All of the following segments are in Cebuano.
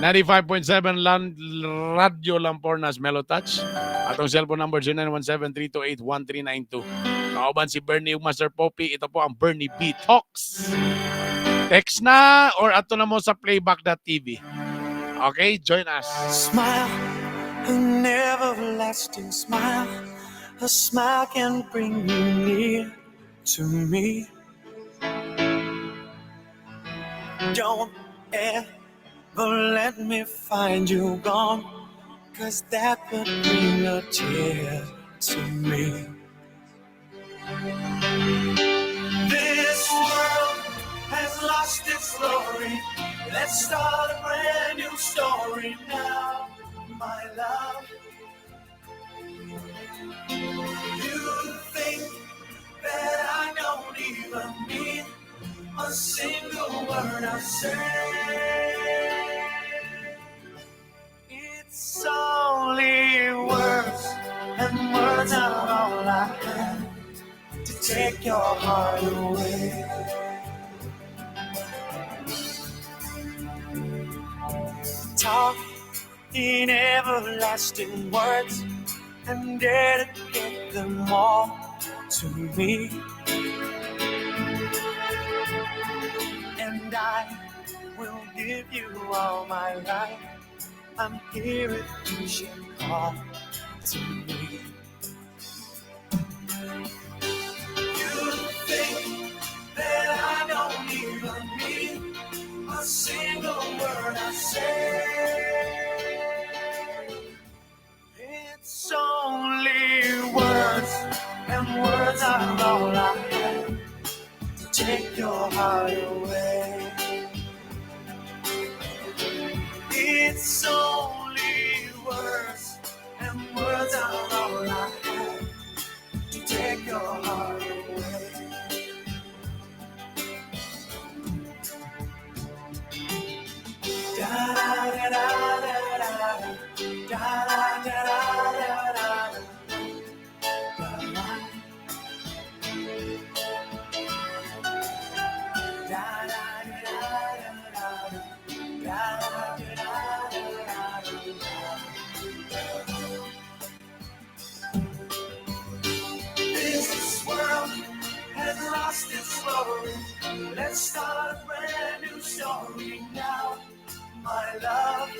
95.7 Land Radyo Lampornas Mellow Touch. Atong cellphone number 0917-328-1392. Kauban si Bernie ug Master Poppy. Ito po ang Bernie B Talks. Text na or ato na mo sa playback.tv. Okay, join us. Smile, an everlasting smile. A smile can bring you near to me. Don't ever let me find you gone, 'cause that would bring a tear to me. This world has lost its glory. Let's start a brand new story now, my love. You think that I don't even mean a single word I say. It's only words, and words are all I have to take your heart away. Talk in everlasting words and dedicate them all to me. And I will give you all my life. I'm here if you should call to me. You think that I don't even mean a single word I say. It's only words, and words are all I have to take your heart away. It's only words, and words are all I have to take your heart away. Da da da da da da da da da da da da da da da. This world has lost its glory. Let's start a brand new story now, my love.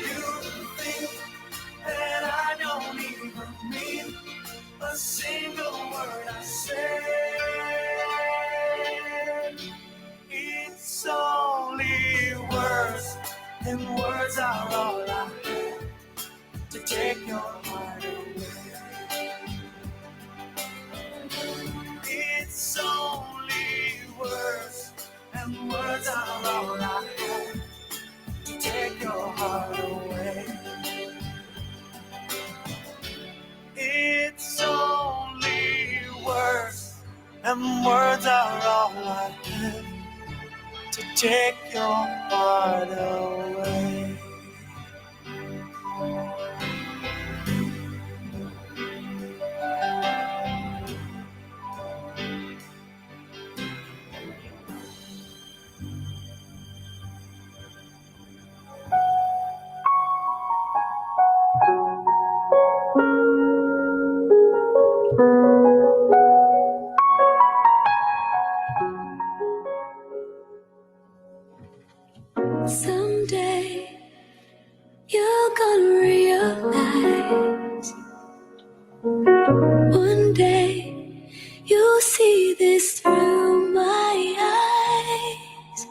You think that I don't even mean a single word I say. It's only words, and words are all I have to take your heart away. It's only words, and words are all I have to take your heart away. It's only words, and words are all I have to take your heart away. Someday you're gonna realize. One day you'll see this through my eyes.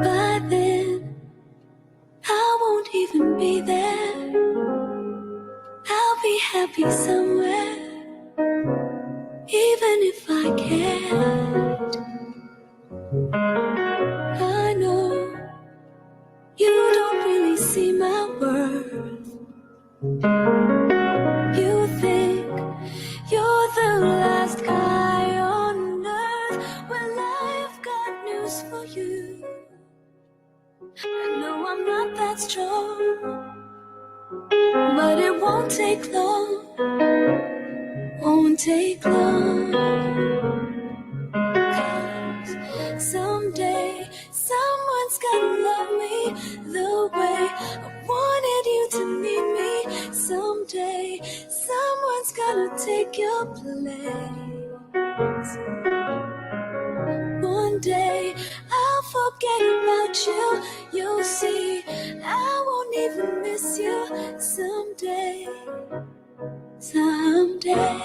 By then, I won't even be there. I'll be happy somewhere, even if I can't. I know you don't really see my worth. You think you're the last guy on earth. Well, I've got news for you. I know I'm not that strong, but it won't take long. Won't take long. 'Cause someday, someday. Gonna love me the way I wanted you to need me. Someday, someone's gonna take your place. One day I'll forget about you. You'll see, I won't even miss you someday. Someday.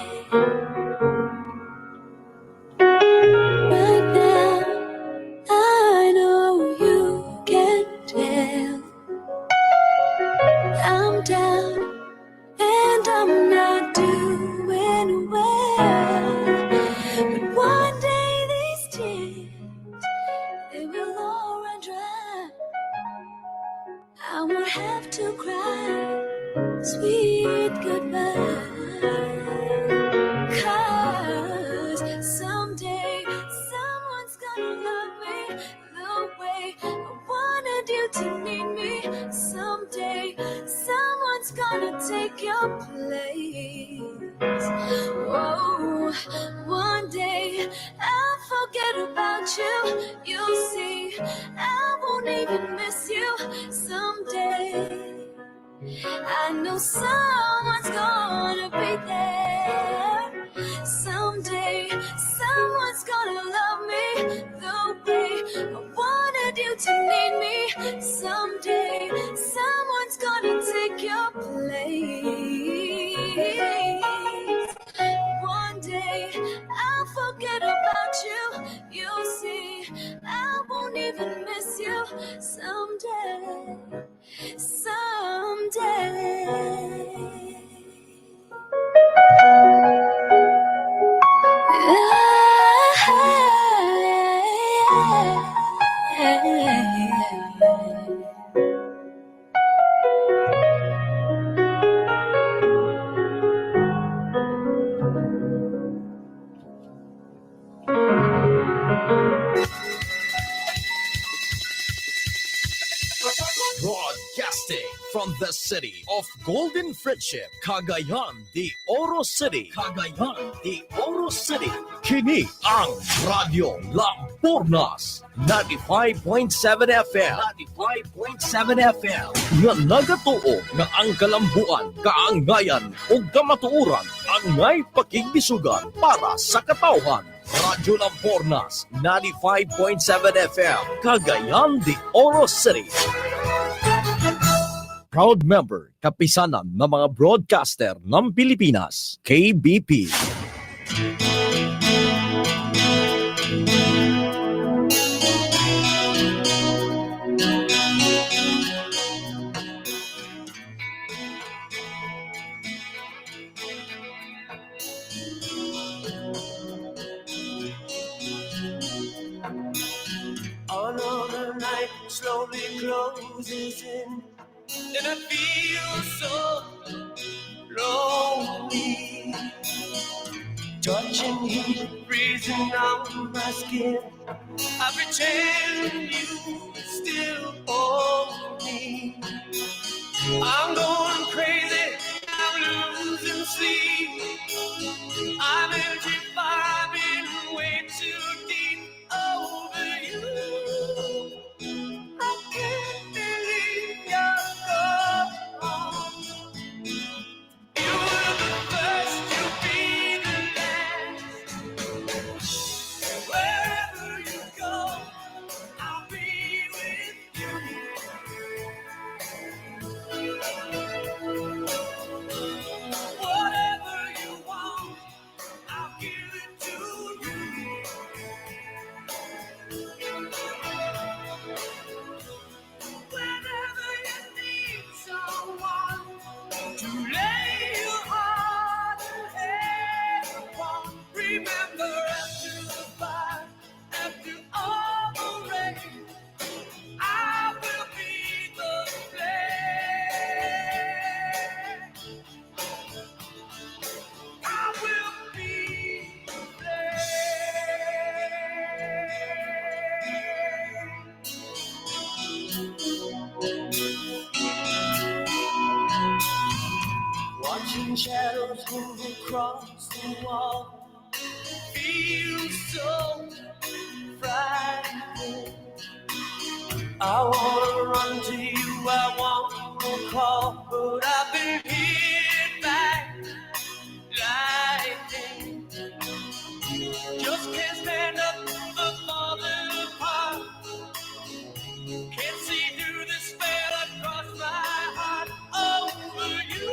Right now, I know you can tell. I'm down and I'm not doing well. But one day these tears, they will all run dry. I won't have to cry sweet goodbye. 'Cause someday someone's gonna love me the way I wanted you to need me. Someday someone's gonna take your place. Oh, one day I'll forget about you. You'll see, I won't even miss you someday. I know someone's gonna be there. Someday, someone's gonna love me the way I wanted you to need me. Someday, someone's gonna take your place. One day, I'll forget about you. You'll see, I won't even miss you someday. Someday. Broadcasting from the city of Golden Friendship, Cagayan de Oro City. Cagayan de Oro City. Kini ang Radyo Lampornas 95.7 FM. 95.7 FM. Nga nagatuo nga ang kalambuan, kaangayan ug kamatuoran angay pakigbisugan para sa katawhan. Radyo Lampornas 95.7 FM, Cagayan de Oro City. Proud member, Kapisanan ng mga Broadcaster ng Pilipinas, KBP. Another night slowly closes in, and I feel so lonely. Touching heat freezing on my skin. I pretend you still own me. I'm going crazy, I'm losing sleep. I'm empty, I've been way too deep over you. I can't believe you're gone. You were the first to be the last. Wherever you go, I'll be with you. Whatever you want, I'll give it to you. Whenever you need someone to lay your heart and head upon, remember after the fire, after all the rain, I will be the flame. I will be the flame. Watching shadows move across the wall feels so frightening. I wanna run to you, I wanna call, but I've been hit by lightning. Just can't stand up the falling apart. Can't see through the spell across my heart. Over you,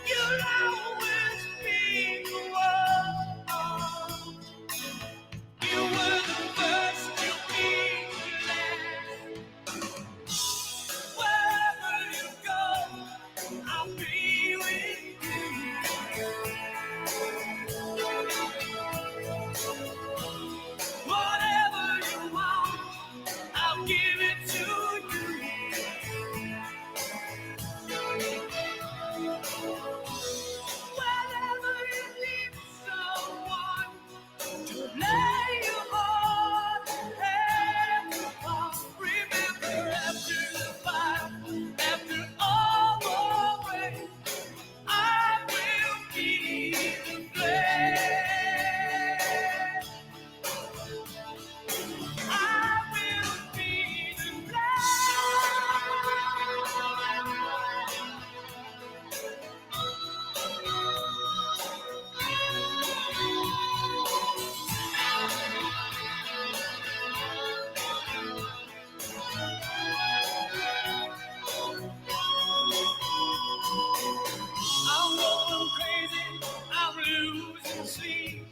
you'll always be the one. You were the first, you'll be the last. Wherever you go, I'll be with you. Whatever you want, I'll give it to you. Whenever you need someone to lay your heart and head upon, remember after the fire, after all the rain, I will be the flame. I will be the flame. I'm going crazy. I'm losing sleep.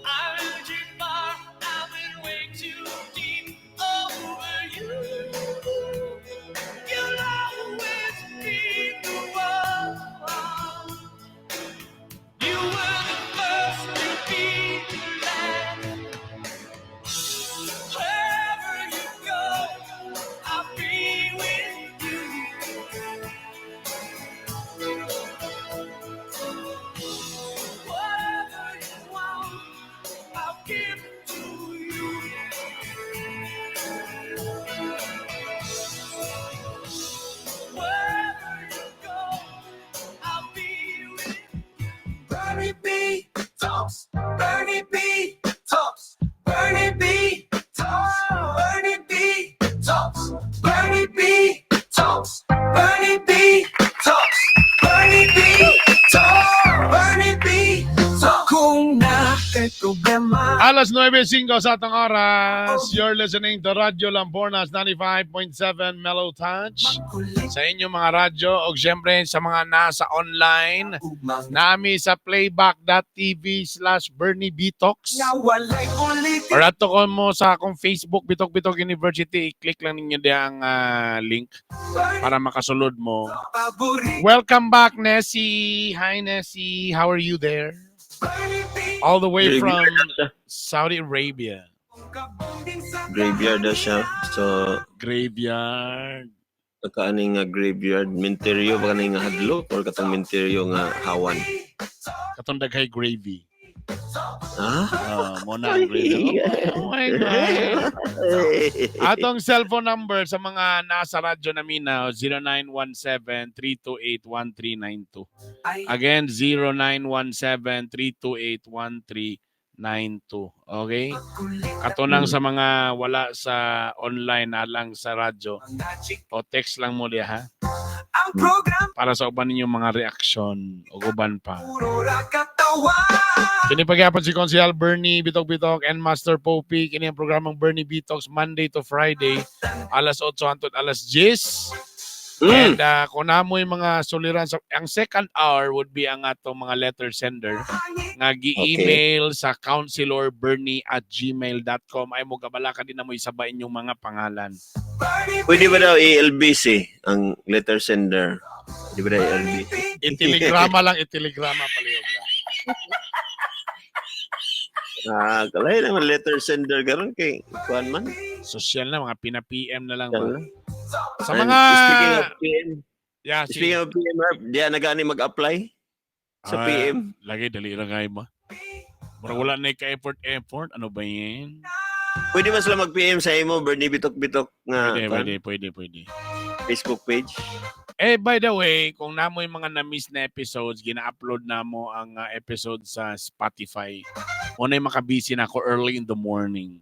I'm in too far. I've been way too deep over you. You'll always be the one. You were the first to be the last. Wherever you go, I'll be with you. Whatever you want, I'll give it to you. Wherever you go, I'll be with Bernie B Talks. Bernie B Talks. Bernie B Talks. Bernie B Talks. Bernie B Talks. Bernie B Talks. Bernie B Talks. Bernie B Talks. Kung naa kay problema. Alas 9:05 sa atong oras. You're listening to Radyo Lampornas 95.7 Mellow Touch. Sa inyong mga radyo o siyempre sa mga nasa online. Nami sa playback.tv/BernieBtalks. Nga walay ulitin. Or ato ko mo sa akong Facebook, Bitok Bitok University, i-click lang ninyo diya ang link para makasulod mo. Paborito. Welcome back, Nessie. Hi, Nessie. How are you there? Bernie B. All the way from Graveyard siya. Saudi Arabia. Graveyard na siya. So, Graveyard. kaani nga graveyard, menteryo ba kani nga hadlok or katong menteryo nga hawan? Katong daghay gravy. Ah? Oh, mo na ang gravy. Oh my God. Atong cellphone number sa mga nasa radyo naminaw, 0917-328-1392. Again, 0917-328-1392. Okay? Kato nang sa mga wala sa online na lang sa radyo, o text lang mo diha ha Ang program para sa uban ninyong mga reaksyon o uban pa. puro ra katawa. Kini pagyapon si Konsehal Bernie Bitok Bitok and Master Popey. Kini ang programang Bernie Bitoks Monday to Friday alas 8 hangtod alas 10. And kung namoy mga suliran sa ang second hour would be ang atong mga letter sender nga gi-email sa councilorbernie@gmail.com. Ay mo gabala ka din na mo isaba inyong mga pangalan. Pwede ba daw i-LBC ang letter sender? Pwede ba daw i-LBC? I-telegrama lang, i-telegrama palihog lang. Ah, kalay naman letter sender karon kay kuan man. Social na mga pina-PM na lang ba. Yan lang. Sa And mga speaking of PM, yeah, sige. speaking of PM, Herb, diya na gani mag-apply sa Ah, PM. Lagi dali ra kay ba. Murag wala na ka effort effort ano ba yan? Pwede ba sila mag-PM sa imo Bernie Bitok Bitok nga Pwede, kuan, pwede, pwede, pwede. Facebook page? Eh, by the way, kung namoy mga na-miss na episodes, gina-upload na mo ang episode sa Spotify. Muna yung makabisi na ako early in the morning.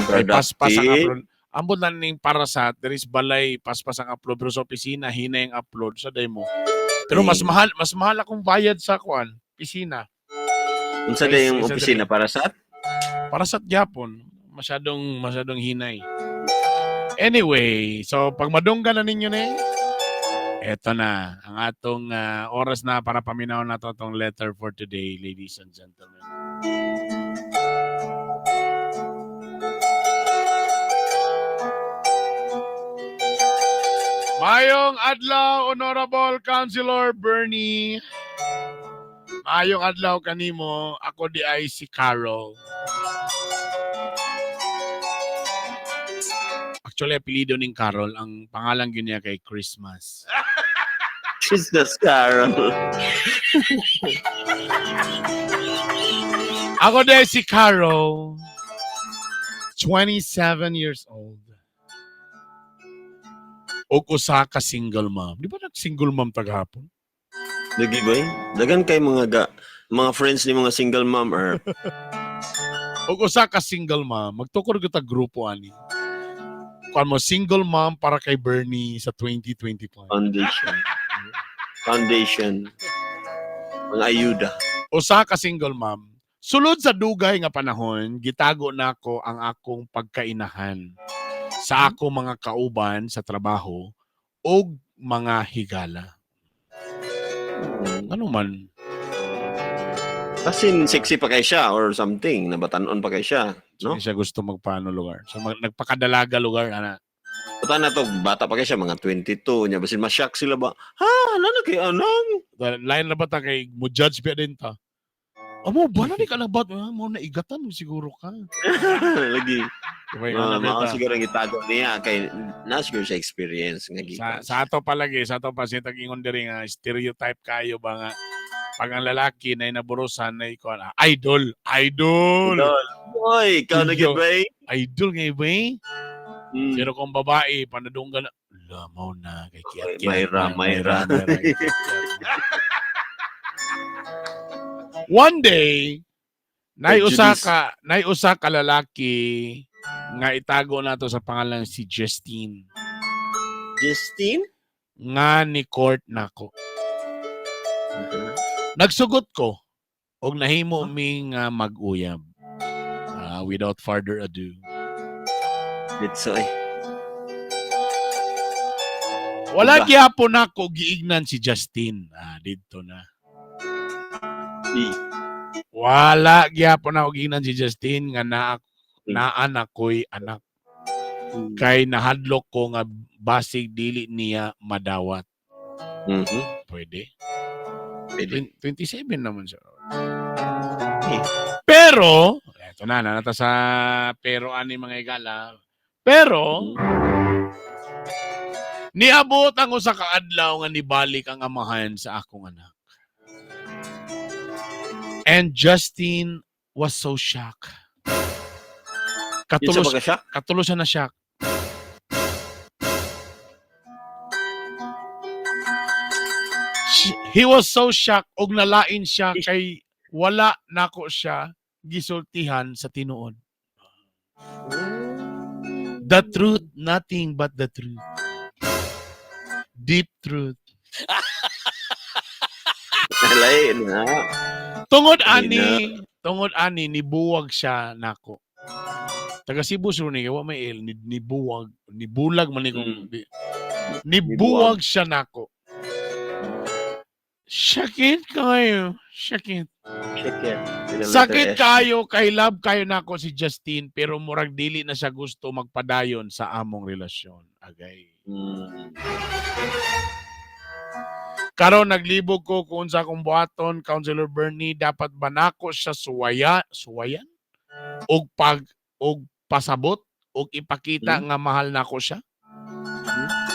Kay paspas ang Productive. upload. Ambot lang ning para sa there is balay paspas ang upload pero sa opisina hinay ang upload sa day mo. Pero mas mahal akong bayad sa kuan, pisina. Unsa day yung Isa opisina para sa? Para sa gyapon, masyadong masyadong hinay. Anyway, so pag madunggan na ninyo ni, eto na ang atong oras na para paminaw na to atong letter for today, ladies and gentlemen. Mayong adlaw, Honorable Councilor Bernie. Mayong adlaw kanimo, ako di ay si Carol. Actually, apelyido ning Carol, ang pangalan gyud niya kay Christmas. Jesus, Carol. Ako di ay si Carol. 27 years old. Og usa ka single mom. Di ba nag-single mom taghapon? Lagi ba eh? Dagan kay mga mga friends ni mga single mom or Og usa ka single mom, magtukod gyud ta grupo ani. Kuan mo single mom para kay Bernie sa 2025. foundation. Foundation. Mga ayuda. Usa ka single mom. Sulod sa dugay nga panahon, gitago nako ang akong pagkainahan sa ako mga kauban sa trabaho ug mga higala. Ano man, Kasi sexy pa kay siya or something. Nabatanon pa kay siya. No? no? Siya gusto magpaano lugar. So nagpakadalaga lugar ana. Bata na to, bata pa kay siya, mga 22. Nya, basin ma-shock sila ba? Ha? Ano na kay anong? Lain na ba ta kay mo judge ba din ta? Amo ba na ni ka lang ba? Ah, mo na igatan mo siguro ka. Lagi. Diba, ano ba Mao ta? siguro ang gitago niya kay na siguro siya experience nga Sa, gikan. sa ato palagi, sa ato pa siya tag-ingon diri nga stereotype kayo ba nga pag ang lalaki na inaburusan na ikaw ah, idol, idol, Idol. Oy, ikaw na Iyo. gyud ba eh? Idol nga iba eh. Pero kung babae, panadunggan na, lamaw na, kay Oy, kiyat-kiyat. Mayra, Mayra. Kiyat-kiyat. One day, nay usa Prejudice. ka, nay usa ka lalaki nga itago nato sa pangalan si Justine Justine? nga ni court nako. Nagsugot ko og nahimo mi nga mag-uyab. Ah, without further ado. Ditso eh. Wala Diba? gyapon nako giignan si Justin. Ah, didto na. I. Wala gyapon nako giignan si Justin nga naa naa na ko'y anak kay nahadlok ko nga basig dili niya madawat. Pwede. Pwede. 27 naman siya. Eh. Pero, eto na, nanata sa pero ani mga igala. Pero, niabot ang usa ka adlaw nga nibalik ang amahan sa akong anak. And Justin was so shocked. Yun sa Katulos, baga siya? katulos siya na shock. He was so shocked og nalain siya kay wala nako siya gisultihan sa tinuod. The truth, nothing but the truth. Deep truth. Alay na. Tungod Hindi ani, tungod ani nibuwag siya nako. Taga Cebu sur ni wa may el ni, nibuwag, nibulag man ni kung nibuwag siya nako. Sakit kayo, sakit. Check it. With a letter Sakit S. kayo kay love kayo nako si Justine pero murag dili na siya gusto magpadayon sa among relasyon. Agay. Karon naglibog ko kung unsa akong buhaton, Councilor Bernie, dapat ba nako siya suwaya, suwayan? Og pag og pasabot og ipakita nga mahal nako siya?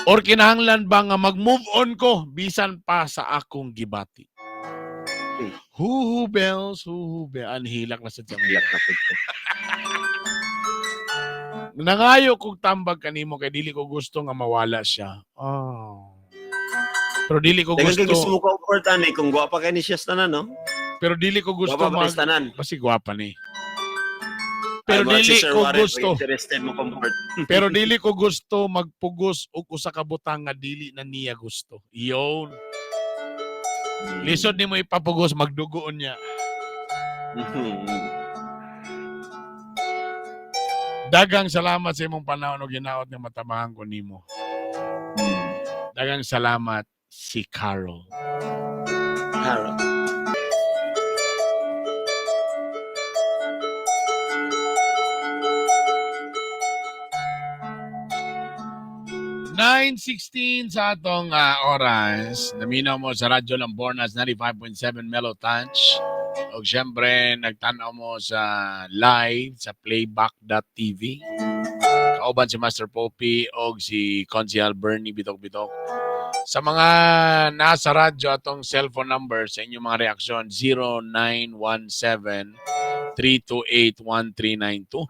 Or kinahanglan ba nga mag-move on ko bisan pa sa akong gibati? Eh. Huhu bells, huhu bells. Anhilak na sa tiyan. Iyak na po ko. Nangayo kog tambag kanimo kay dili ko gusto nga mawala siya. Oh. Pero dili ko Dagan gusto, kay gusto mo comfort ani kung gwapa kay ni siya sa tanan, no? pero dili ko gusto Gwapa pa mag ni sa tanan. Basi gwapa ni. Pero Ay, mga dili si Sir ko Warren, gusto. interested mo comfort. Pero dili ko gusto magpugos og usa ka butang nga dili na niya gusto. Iyon. Lisod nimo ipapugos, magdugoon niya. Dagang salamat sa imong panahon og ginaot nga matabangan ko nimo. Dagang salamat si Carol. Carol. 9:16 sa atong oras. Naminaw mo sa Radyo Lambornas 95.7 Mellow Touch. O siyempre, nagtanaw mo sa live sa playback.tv. Kauban si Master Poppy o si Consial Bernie Bitok Bitok. Sa mga nasa radyo, atong cellphone number sa inyong mga reaksyon, 0917-328-1392.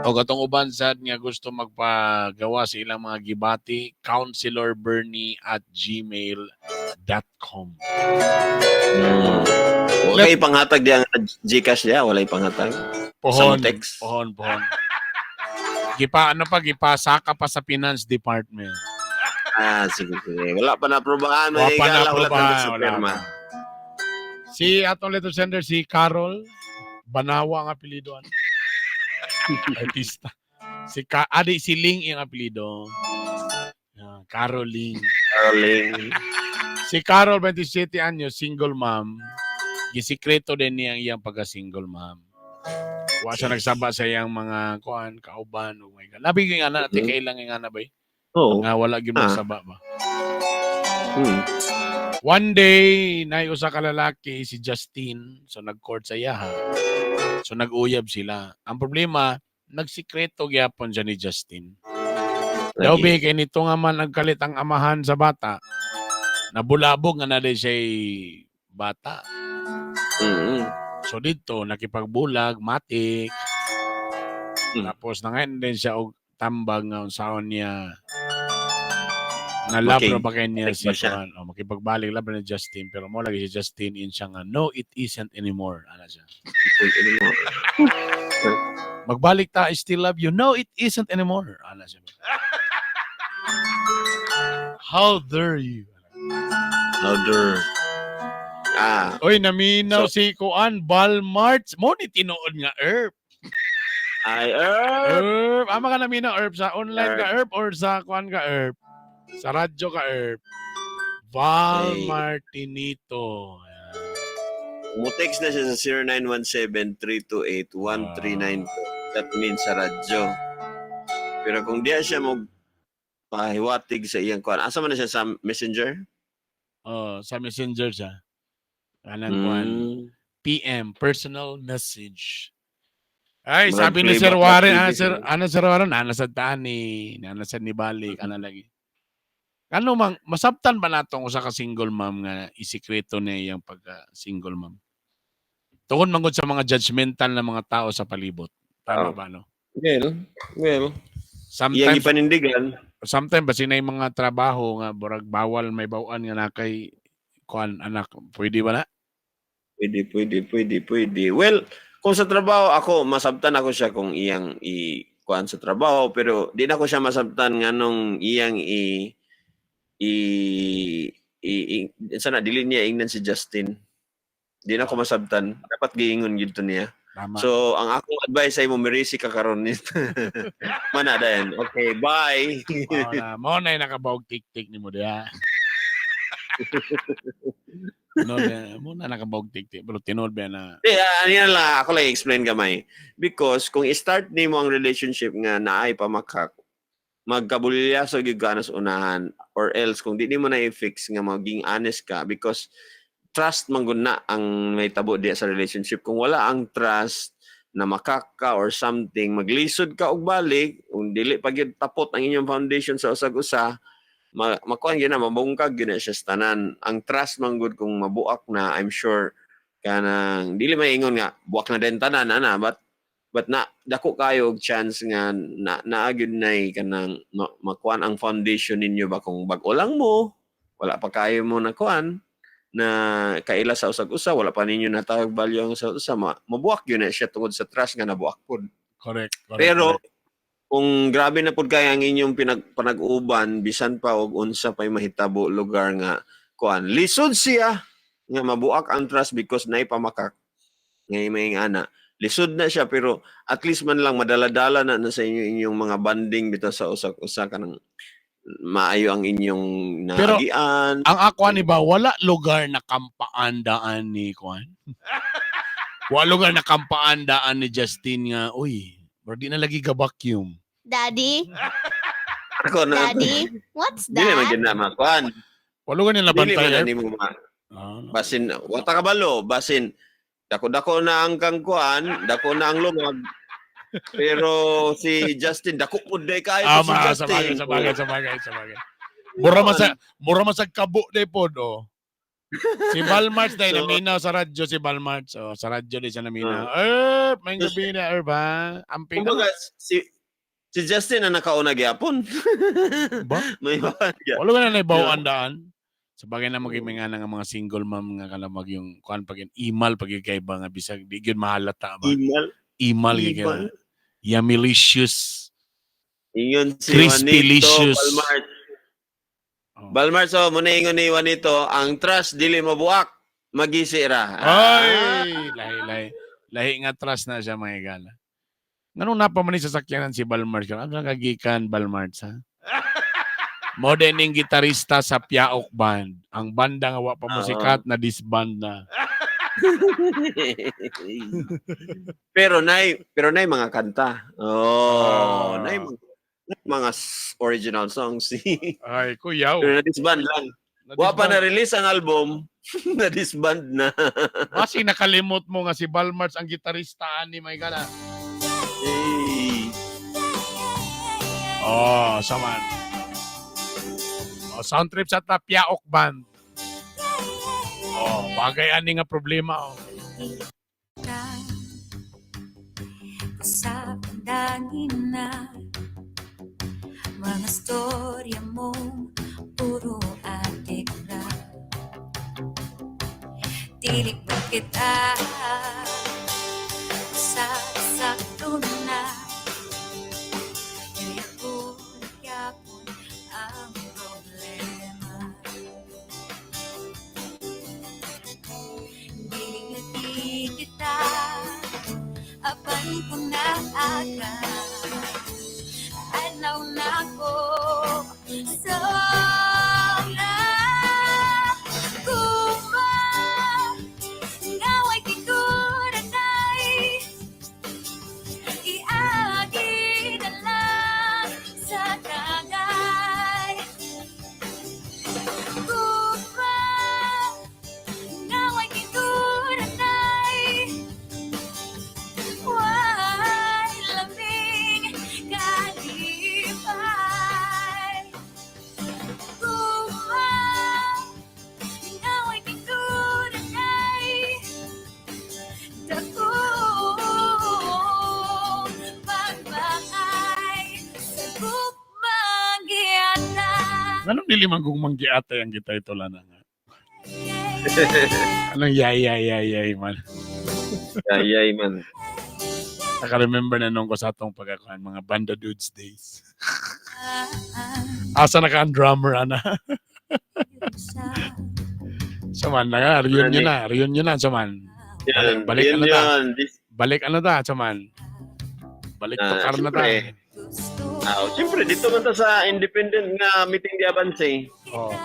O katong uban sad nga gusto magpagawa sa ilang mga gibati, counselorbernie@gmail.com. Wala ipanghatag diya ang Gcash diya, wala ipanghatag. Pohon, Sa text. pohon, pohon. Gipa ano pa gipasaka pa sa finance department. Ah, sige, sige. Wala pa na-aprobahan. Wala May pa gala, wala na-aprobahan, pa sa wala pirma. pa. Si atong letter sender si Carol Banawa ang apelyido ano. Artista. Si Ka adi si Ling yung apelyido. Ah, Carol Ling. Caroling. Si Carol, 27 anyos, single mom. Gisikreto din niya ang iyang pagka-single mom. Wa siya nagsaba sa iyang mga kuan, kauban. Oh my God. Labi yung anak, ati kailang yung anak ba eh? Oo. Nga wala gyud Ah. magsaba ba. One day, nay usa ka lalaki si Justin, so nag-court sa iyaha. So nag-uyab sila. Ang problema, nagsikreto gyapon siya ni Justin. Daw Lagi. be kay nito nga man nagkalit ang amahan sa bata. Nabulabog nga na din siya'y bata. So dito nakipagbulag, matik. Tapos nangayon din siya og tambag nga unsaon niya na love Okay. ra ba kay niya Balik si ba siya? Juan. O, makipagbalik love ra ni Justin pero mo lagi si Justin in siya nga no it isn't anymore ana siya. Magbalik ta, I still love you. No, it isn't anymore. Ana siya. How dare you? Louder. Ah, Oy, naminaw si Kuan Balmarts. Mo ni tinuod nga herb. Ay, herb. Herb. Ama ka naminaw herb sa online ka herb or sa kuan ka herb? Sa radyo ka herb. Val Ay. Martinito. Mutext na siya sa 0917-328-1392. That means sa radyo. Pero kung diya siya mo pahiwatig sa iyang kuan, asa man na siya sa Messenger? Oh, sa Messenger siya. Kanang kuan. PM, personal message. Ay, Murag sabi ni playback Sir na Warren, TV sir, siguro. ano Sir Warren, ana sad taan ni, ana sad ni balik, ana lagi. Ano mang masabtan ba natong usa ka single mom nga isikreto niya iyang pagka single mom? Tungod man gud sa mga judgmental na mga tao sa palibot. Tama Oo. ba no? Well. Sometimes Iyang gipanindigan. Sometimes basi na yung mga trabaho nga burag bawal may bawaan nga na kay kuan anak, pwede ba na? Pwede, pwede, pwede, pwede. Well, kung sa trabaho ako, masabtan ako siya kung iyang i kuan sa trabaho, pero di na ko siya masabtan nganong iyang i sana dili niya ingnan si Justin. Di na ko masabtan. Dapat giingon gyud to niya. Tama. So, ang akong advice ay mo mirisi ka karon ni. Mana dayon. Okay, bye. Mao na, mao na yung nakabawg tik-tik ni mo diha. No, mo na nakabawg tik-tik pero tinuod ba na Di, ano yan lang, ako lang i-explain gamay. Because kung i-start nimo ang relationship nga naay pamakak, magkabulyaso gyud ka na sa unahan or else kung di nimo na i-fix nga maging honest ka, because trust man gud na ang may tabo diya sa relationship. Kung wala ang trust na makak ka or something, maglisod ka og balik, kung dili pa gyud tapot ang inyong foundation sa usag-usa, makuan gyud na, mabungkag gyud na siya sa tanan. Ang trust man gud kung mabuak na, I'm sure kanang dili maingon nga buak na din tanan ana, but na dako kayo og chance nga na naa gyud nay kanang makuan ang foundation ninyo ba kung bag-o lang mo, wala pa kayo mo na kuan na kaila sa usag-usa, wala pa ninyo natawag value ang usag-usa, mabuak gyud na siya tungod sa trust nga nabuak pud. Correct. Correct. Pero correct. kung grabe na pud kay ang inyong panag-uban, bisan pa og unsa pay mahitabo lugar nga kuan, lisod siya nga mabuak ang trust because nay pamakak ngay may ana. Lisod na siya, pero at least man lang madala-dala na, na sa inyo inyong mga banding bitaw sa usa-usa kanang maayo ang inyong Pero- naagian. Ang ako ani ba, wala lugar na kampaan daan ni kuan? Wala lugar na kampaan daan ni Justin nga, uy, bro, di na lagi ga-vacuum. Daddy, Ako na Daddy, what's dili man that? gyud na makuan. Wala lugar nila Dili man bantay. na nimo ma Ah, no. basin wata kabalo, basin dako-dako na ang kangkuan, dako na ang lumag. Pero si Justin, dako pud day kayo Ah, si ma, Justin. sa bagay, sa bagay, sa bagay, sa bagay. Mura man sa kabo day pod, oh. Si Balmarch day naminaw sa radyo si Balmarch. Oh, sa radyo day siya naminaw. Eh, may gabi na, ba? Amping Kumbaga si si Justin na nakauna gyapon. Ba? May ba? Wala ka na naibawaan daan. Sa bagay na maging mga nga mga single mom nga kalamag yung kuan pag imal pag kay ba nga bisag di gyud mahalata ba. Imal. Imal gyud Imal. kay. Yumilicious. Ingon si Juanito Crispylicious. Balmart. Oh. Balmart, so muna ingon ni Juanito, ang trust dili mabuak, magisi ra. Ay, lahi lahi. Lahi nga trust na siya, mga igala. Nganong napa man ni sasakyanan si Balmart? Ano ang kagikan Balmart ha? Moderning gitarista sa Piaok Band. Ang banda nga wa pa musikat na disband na. Pero nay mga kanta. Oh, Ah. nay mga original songs. Ay, kuyaw. Pero na-disband lang. Wa pa na-release ang album, na-disband na. Kasi nakalimot mo nga si Balmarts ang gitarista ani, my God. Ah. Hey. Oh, saman. Oh, sound trip sa Tapiaok Band. Oh, bagay ani nga problema oh. Sa pandangin na mga storya mong puro atik na. Tilig ba kita sa sakto na kaya ko yapon ang problema. Dili na di kita apan kung naaga adlaw na ko so na kuma ngaway kikuranay iagi na lang sa tagay kuma ngaway kikuranay. Why lamig kalipay? Kuma ngaway kikuranay dakong pagmamay sa gugmang giatay. Nganong dili man kung manggiatay ang kita ito lana nga? Anong yay yay yay yay man? Ayay man. Naka-remember na nung ko sa atong pagkakuan mga banda dudes days. Asa na ka ang drummer ana? Saman na nga, reunion na, reunion na saman. Yan, Balik yun ano ta? yun. This, Balik ano ta, saman. Balik to Ah, car na ta. siyempre. Ah, siyempre, dito man ta sa independent nga meeting di Avance. Oh.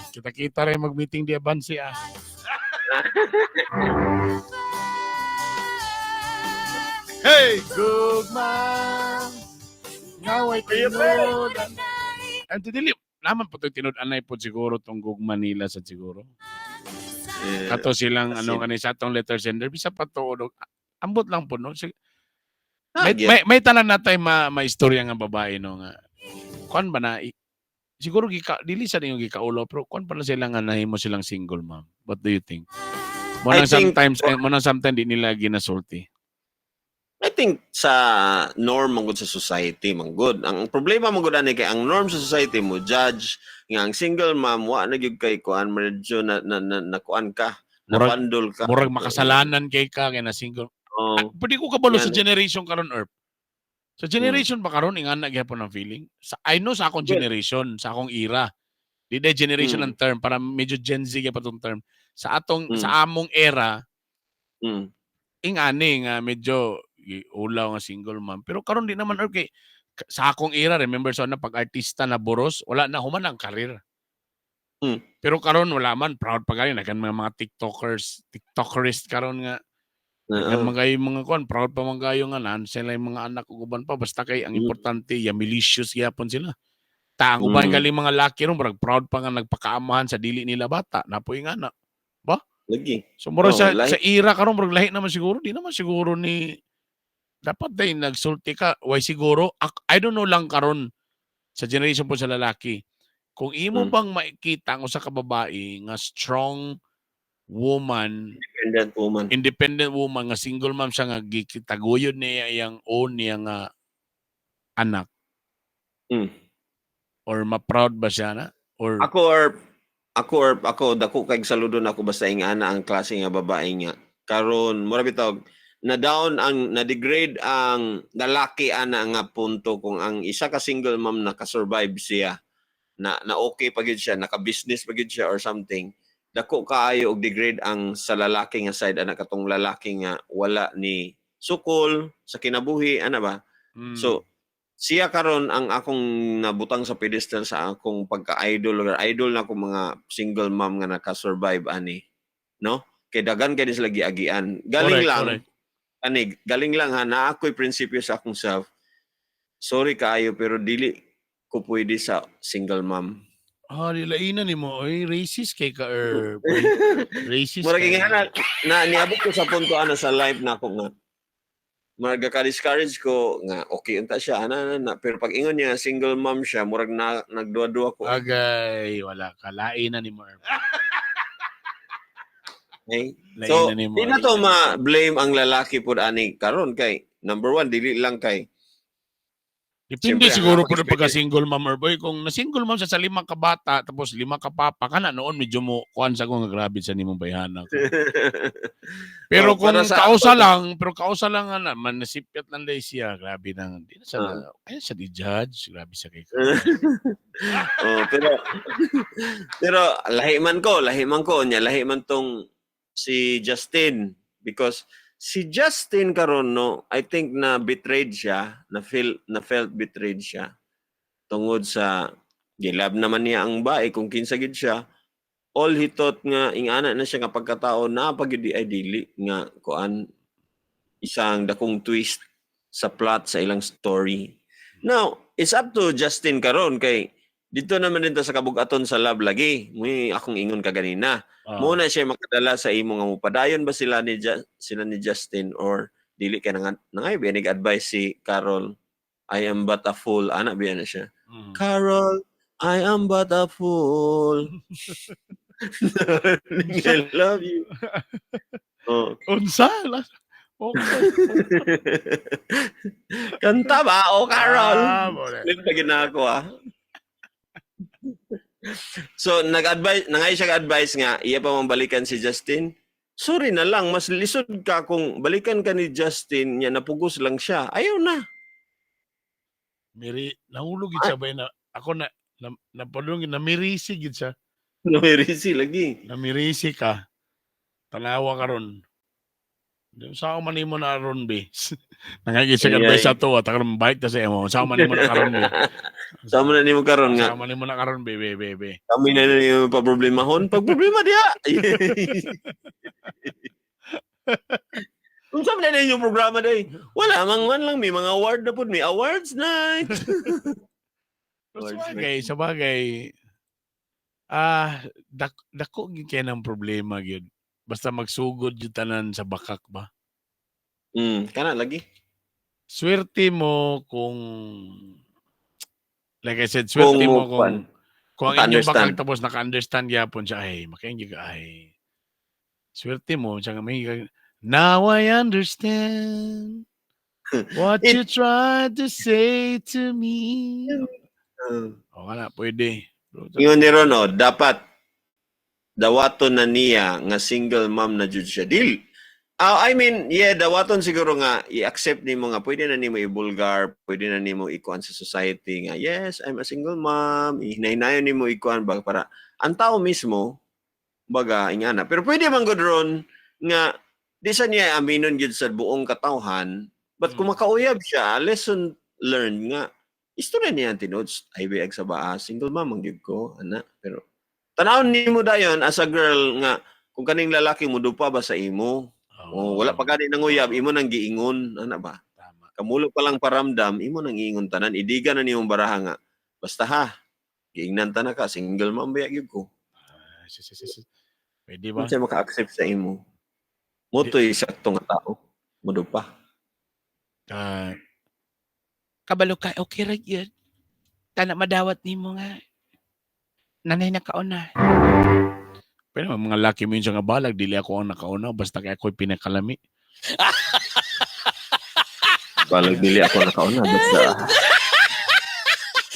Kita-kita rin mag-meeting di Abansi ah. Hey, gugma. Ngaway tinud. Ang dili naman po ito tinud anay po siguro tong gugma nila sa siguro. Yeah. Kato silang ano Kasi- kani sa atong letter sender bisa pa to og- ambot lang po no. Ah, May, yeah. may tanan natay ma maistorya nga babae no nga. Kuan ba na siguro gika dili sa ninyo gikaulo pero kuan pa na sila nga nahimo silang single mom. What do you think? Mo I nang think- sometimes eh, mo nang sometimes di nila ginasulti. I think sa norm man gud sa society man gud. Ang problema man gud ani kay ang norm sa society mo judge nga ang single mom wa na gyud kay kuan, medyo na na, na, na kuan ka, Murag- napandol ka. Murag makasalanan kay ka kay na single. Oh. Ah, pwede ko kabalo sa Yan. Generation karon, Erp. Sa generation ba karon ingana gyapon ang feeling? Sa I know sa akong Well- generation, sa akong era. Di day generation ang term para medyo Gen Z gyapon tong term. Sa atong sa among era, ingani nga medyo ulaw nga single mom. Pero karon di naman, Erp, kay sa akong era, remember sa una pag artista na boros, wala na human ang career. Pero karon wala man, proud pa kayo nagkan mga TikTokers, TikTokerist karon nga daghan man kayo mga kuan, proud pa man kayo nga naan sila yung mga anak ug uban pa basta kay ang importante ya malicious gyapon sila. Ta ang uban galing mga laki ron murag proud pa nga nagpakaamahan sa dili nila bata, napoy nga na. Ba? Lagi. So murag Oo, sa lahi. sa era karon murag lahi naman siguro, di naman siguro ni dapat day nagsulti ka, why siguro I don't know lang karon sa generation po sa lalaki. Kung imo bang makikita ang usa ka babae nga strong woman, Independent woman. Independent woman nga single mom siya nga gitaguyod niya iyang own niya nga anak. Or ma-proud ba siya na? Or Ako or ako dako kay saludo na ako basta ingana ang klase nga babae nga. Karon mura bitaw na down ang na degrade ang lalaki ana nga punto kung ang isa ka single mom naka-survive siya na na okay pa gyud siya, naka-business pa gyud siya or something, dako kaayo og degrade ang sa lalaki nga side ana, katong lalaki nga wala ni sukol sa kinabuhi ana ba. So siya karon ang akong nabutang sa pedestal sa akong pagka-idol or idol na akong mga single mom nga naka-survive ani, no, kay dagan kay ni sila giagian. Galing lang ani, galing lang ha, na ako'y prinsipyo sa akong self. Sorry kaayo pero dili ko pwede sa single mom. Ah, lilainan nimo oy, racist kay ka or racist Murag kay. nga na, na niabot ko sa punto ana sa life na ako nga murag ka-discourage ko nga okay unta siya ana ana, ana. Pero pag ingon niya single mom siya, murag na nagduwa-duwa ko. Agay, wala ka. Lain na ni mo. Erp. Okay? Lain So, na nimo. di na to ma-blame ang lalaki pud ani karon kay number one, dili lang kay Depende Siyempre, ang siguro akong po pagka single mom or boy. Kung na single mom siya sa lima ka bata, tapos lima ka papa, kana noon medyo mo kuan sa ko nga grabe sa nimong bayhana ka. Pero Oh, para kung sa kausa ako- lang, pero kausa lang nga na, man nasipyat lang dahil siya, grabe na. Di na siya, ay siya di judge, grabe siya kay Oh, pero pero lahi man ko niya, lahi man tong si Justin because si Justin karon, no, I think na betrayed siya, na felt betrayed siya tungod sa gilab naman niya ang bae kung kinsa gid siya. All he thought nga ingana na siya nga pagkatao na pag ay dili nga kuan, isang dakong twist sa plot sa ilang story. Now, it's up to Justin karon kay dito naman dito sa kabugaton sa love lagi. May akong ingon kaganina. Muna siya makadala sa imo nga mupadayon ba sila ni Justin or dili kay nangay biya advice si Carol. "I am but a fool," ana biya na siya. "Carol, I am but a fool. I love you." Oh. Unsa? Okay. Kanta ba? O Carol. Ah, mao. Flip na ginako ah. So nag-advise nangay siya advice nga iya pa man balikan si Justin. Sorry na lang, mas lisod ka kung balikan ka ni Justin niya napugos lang siya. Ayaw na. Miri, nahulog gid siya ba na ako na napalung namirisi gid siya. Namirisi lagi. Namirisi ka. Tanawa karon. Di sa man nimo na aron be. Nangagi siya Ay, advice ay. sa to at karon balik ta sa imo. Sa man nimo na karon be. Sa mo na nimo karon nga Sa man nimo na karon be be be be. kami na nimo pa problemahon pag problema diha. Kung sa man na inyong programa day, wala mang man lang may mga award na pud, may awards night. Pero Awards sa night. bagay, sa bagay, ah, dako gyud kay ng problema gyud. Basta magsugod gyud tanan sa bakak ba. Kana lagi. Swerte mo kung, like I said, swerte Kung mo kuwan, kung ang inyong naka-understand. bakak tapos naka-understand gyapon siya, ay makainggi ka, ay swerte mo siya nga may, "Now I understand what you tried to say to me." O na, pwede. Ingon ni Ron, oh, dapat dawaton na niya nga single mom na jud siya. Dili. Ah, I mean, yeah, dawaton siguro nga i-accept nimo nga pwede na nimo i-bulgar, pwede na nimo ikuan sa society nga yes, I'm a single mom, hinay-hinayon nimo ikuan ba para ang tao mismo baga ingana. Pero pwede man gud ron nga di sa niya aminon gyud sa buong katawhan, but kung makauyab siya, lesson learned nga istorya niya ang tinuod, ay biag sa baa, single mom ang gyud ko, ana. Pero tanawon nimo dayon as a girl nga kung kaning lalaki mo dupa ba sa imo. Oh, wala pa gani nanguyab, imo nang giingon, ana ba? Tama. Kamulo pa lang paramdam, imo nang giingon tanan, idiga na niyong baraha nga. Basta ha, giingnan ta na ka, single man ba gyud ko. Ah, si, si, si, si. Pwede ba? Ba? Siya maka-accept sa imo. Mo to'y sakto nga tao. Mudo pa. Ah, Kabalo ka, okay ra gyud. Tana madawat nimo nga. Nanay nakauna. Pero mga laki minsan nga balag, dili ako ang nakauna, basta kay ako'y pinakalami. Balag dili ako nakauna, basta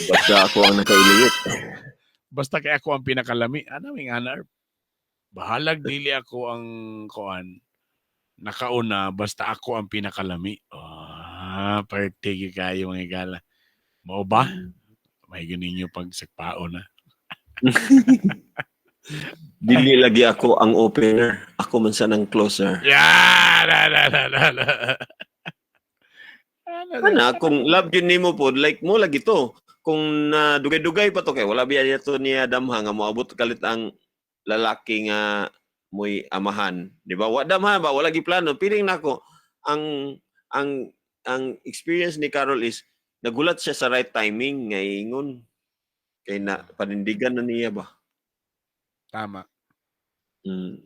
basta ako ang nakailiyot. Basta kay ako ang pinakalami. Ano ang anar? Bahalag dili ako ang kuan nakauna, basta ako ang pinakalami. Ah, parte kayo mga igala. Mao ba? May ganin nyo pag sagpaon na. Dili lagi ako ang opener, ako man sa nang closer. Yeah! Na, na, na, na, na. Ano, Ana, kung love yun nimo pod, like mo lagi to. Kung na dugay-dugay pa to kay wala biya niya to niya damha nga moabot kalit ang lalaki nga mo'y amahan, di ba? Wa damha ba wala giplano. Piling nako ang ang ang experience ni Carol is nagulat siya sa right timing nga ingon kay na panindigan na niya ba. Tama.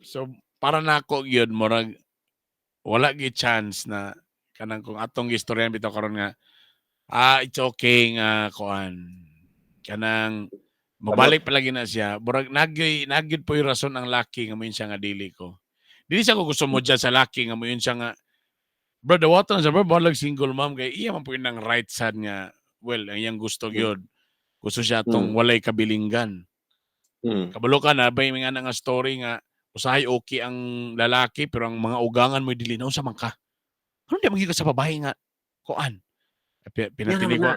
So para nako gyud murag wala gyud chance na kanang kung atong gistoryan bitaw karon nga it's okay nga kuan kanang mabalik palagi na siya, murag nagyoy nagyud po yung rason ang laki nga moingon siya nga dili ko dili siya ko gusto mo dyan sa laki nga moingon siya nga bro dawatan sa bro balag single mom kay iya man po yun ang right side nga, well, ang iyang gusto gyud, gusto siya tong walay kabilinggan. Kabalo ka na ba yung mga nga story nga usahay okay ang lalaki pero ang mga ugangan mo dili na unsa man ka. Ano di magyud ka sa babae nga kuan? Pinatili ko.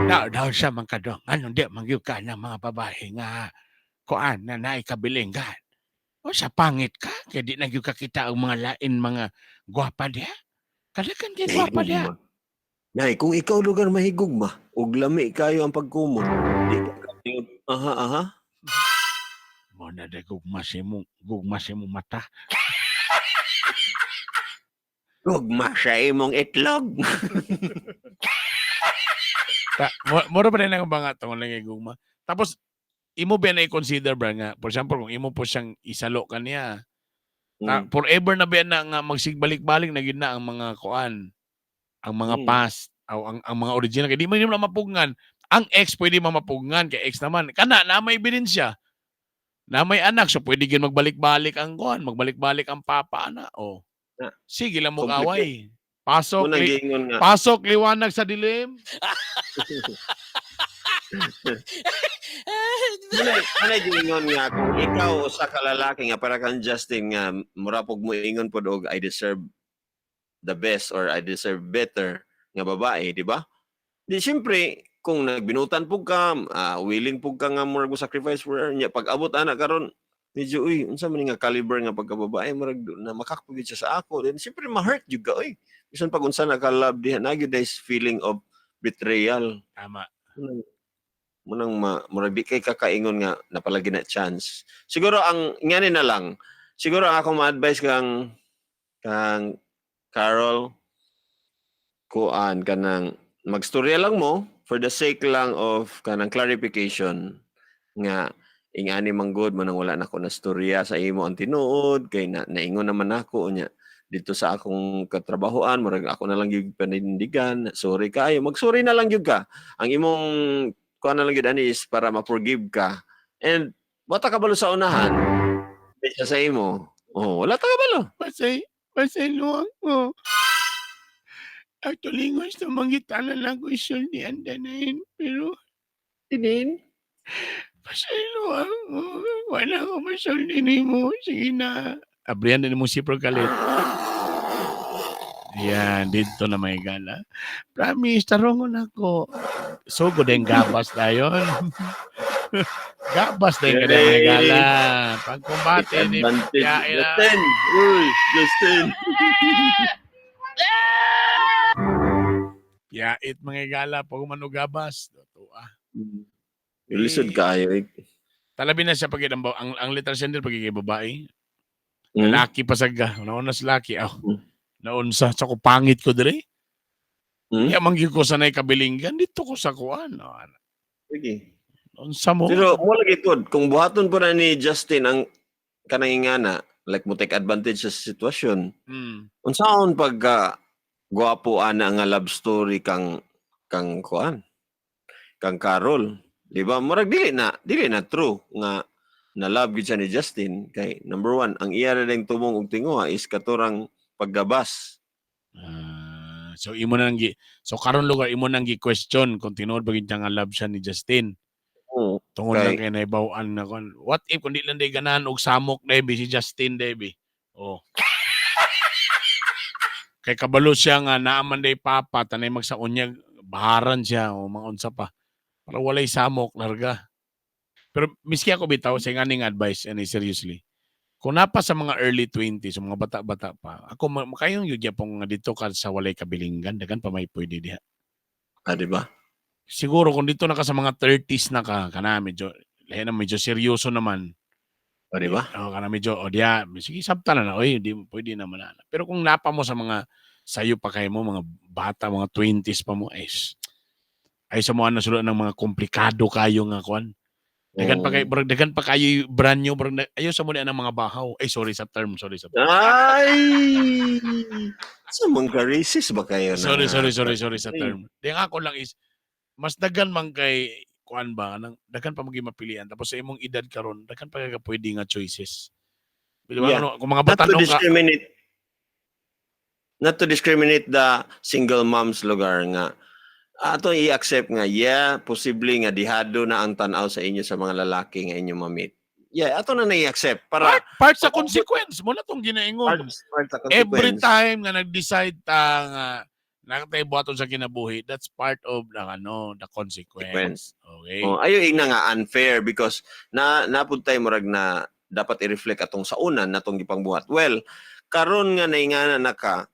Na daw siya man ka do. Ano di magyud ka ng mga babae nga kuan na naay kabilinggan. O sa pangit ka kay di na gyud ka kita ang mga lain mga gwapa diha. Kadakan kay gwapa diha. Mahigugma. Nay, kung ikaw lugar mahigugma, ug lami kayo ang pagkumot, di ka kaingon, aha, aha. Mo na de gugma sa imong mata. Gugma siya imong itlog. Ta, mura pa rin ang banga tungod lang kay gugma. Tapos imo ba na i-consider bra nga for example kung imo po siyang isalo kaniya, ta, forever na ba na nga magsigbalik-balik na gyud na ang mga kuan, ang mga past o ang mga original kay di man yun na mapugngan. Ang ex pwede man mapugngan kay ex naman. Kana na may ebidensya. Na may anak so pwede gyud magbalik-balik ang kuan, magbalik-balik ang papa ana oh. Na. Sige lang mo Complicated. away. Pasok Unang giingon nga. pasok liwanag sa dilim. Munay giingon nga kung ikaw usa ka lalaki nga para kang Justin nga mura pug mo ingon pod og I deserve the best or I deserve better nga babae, di ba? Di siyempre kung nagbinutan pug ka, willing pug ka nga murag mo sacrifice for her nya pag abot ana karon medyo uy unsa man ni nga caliber nga pagkababae murag na makakpugid gyud siya sa ako, then siyempre ma-hurt jud ka oy, bisan pag unsa na ka love diha na gyud is feeling of betrayal. Tama. Munang murag di kay kakaingon nga napalagi na chance. Siguro ang ngani na lang. Siguro ang akong ma-advise kang kang Carol, kuan kanang magstorya lang mo for the sake lang of kanang clarification nga ingani man good manang wala na ko na storya sa imo ang tinuod kay na naingon naman ako unya dito sa akong katrabahoan murag ako na lang gyud panindigan, sorry kaayo, magsorry na lang gyud ka. Ang imong kuan na lang gyud ani is para ma-forgive ka and wala ka kabalo sa unahan di siya sa imo, oh, wala ta kabalo. Pasay luwag ko. Actually, gusto mangitala lang ko isultian danayin, pero Tinin pasay luwag ko. Wala ko masulti nimo. Sige na. Abrihan din mo si kalit. Yan, dito na may gala. Promise, tarongon ako. So good ang gabas dayon. Gabas din ka na may gala. Pagkumbate Take ni advantage. Yeah, ina. Justin! Uy, Justin! Yait mga gala pag umano gabas. Totoo ah. Ilisod kaayo eh. Talabi na siya pag ang letter sender pag babae. Hmm? Laki pa sagga. Nauna sa laki. Aw. Naunsa sa ko pangit ko dire. Ya mangyud ko sanay kabilinggan dito ko sa kuan. Oh, ana. Sige. Unsa mo? Pero mo lagi pod kung buhaton po na ni Justin ang kanang ingana, like mo take advantage sa sitwasyon. Unsaon pagka gwapo ana nga love story kang kuan, kang Carol, di ba? Murag dili na true nga na love gyud siya ni Justin kay number one, ang iya ra ding tumong og tinguha is katurang paggabas. Ah, so imo nang gi so karon lugar imo nang gi question kung tinuod ba gid nga love siya ni Justin. Oo. Tungod lang kay naibaw-an na kon. What if kung di lang day ganahan og samok, Debbie, si Justin, Debbie. Oh. Kay kabalo siya nga naaman day papa tanay magsaunyag baharan siya o mga unsa pa. Para walay samok larga. Pero miski ako bitaw sa nganing advice and seriously. Kung napa sa mga early 20s, sa mga bata-bata pa, ako makayong yun gyapon nga dito ka sa walay kabilinggan, dagan pa may pwede diha. Ah, di ba? Siguro kung dito na ka sa mga 30s na ka, kana medyo lahi na medyo seryoso naman. Ah, di ba? Oh, kana medyo o diya, sige sabta na na, oy, di pwede naman na. Pero kung napa mo sa mga sayo pa kayo mo, mga bata, mga 20s pa mo, ay, ay sa mga nasulod ng mga komplikado kayo nga kwan. Dagan pa kayo, barag dagan pa kayo yung brand new, barag ayaw sa muna ng mga bahaw. Ay, sorry sa term, sorry sa term. Ay! Sa mga racist ba kayo na? Sorry, sorry, sorry, sorry sa Ay. term. Di ang ako lang is, mas dagan man kay kuan ba, nang dagan pa maging mapilian. Tapos sa imong edad karon, dagan pa kay pwede nga choices. Di ba, Yeah. ano, kung mga Not to batanon ka, discriminate not to discriminate the single moms lugar nga ato i-accept nga, yeah, posible nga dihado na ang tan-aw sa inyo sa mga lalaki nga inyo ma-meet. Yeah, ato na na-i-accept para part sa consequence mo na tong ginaingon. Part sa Every consequence. time nga nag-decide ta nga nakatay buhaton sa kinabuhi, that's part of the ano, the consequence. Consequence. Okay. Oh, ayo ingna nga unfair because na napuntay murag na dapat i-reflect atong sa una natong gipangbuhat. Well, karon nga naingana na ka,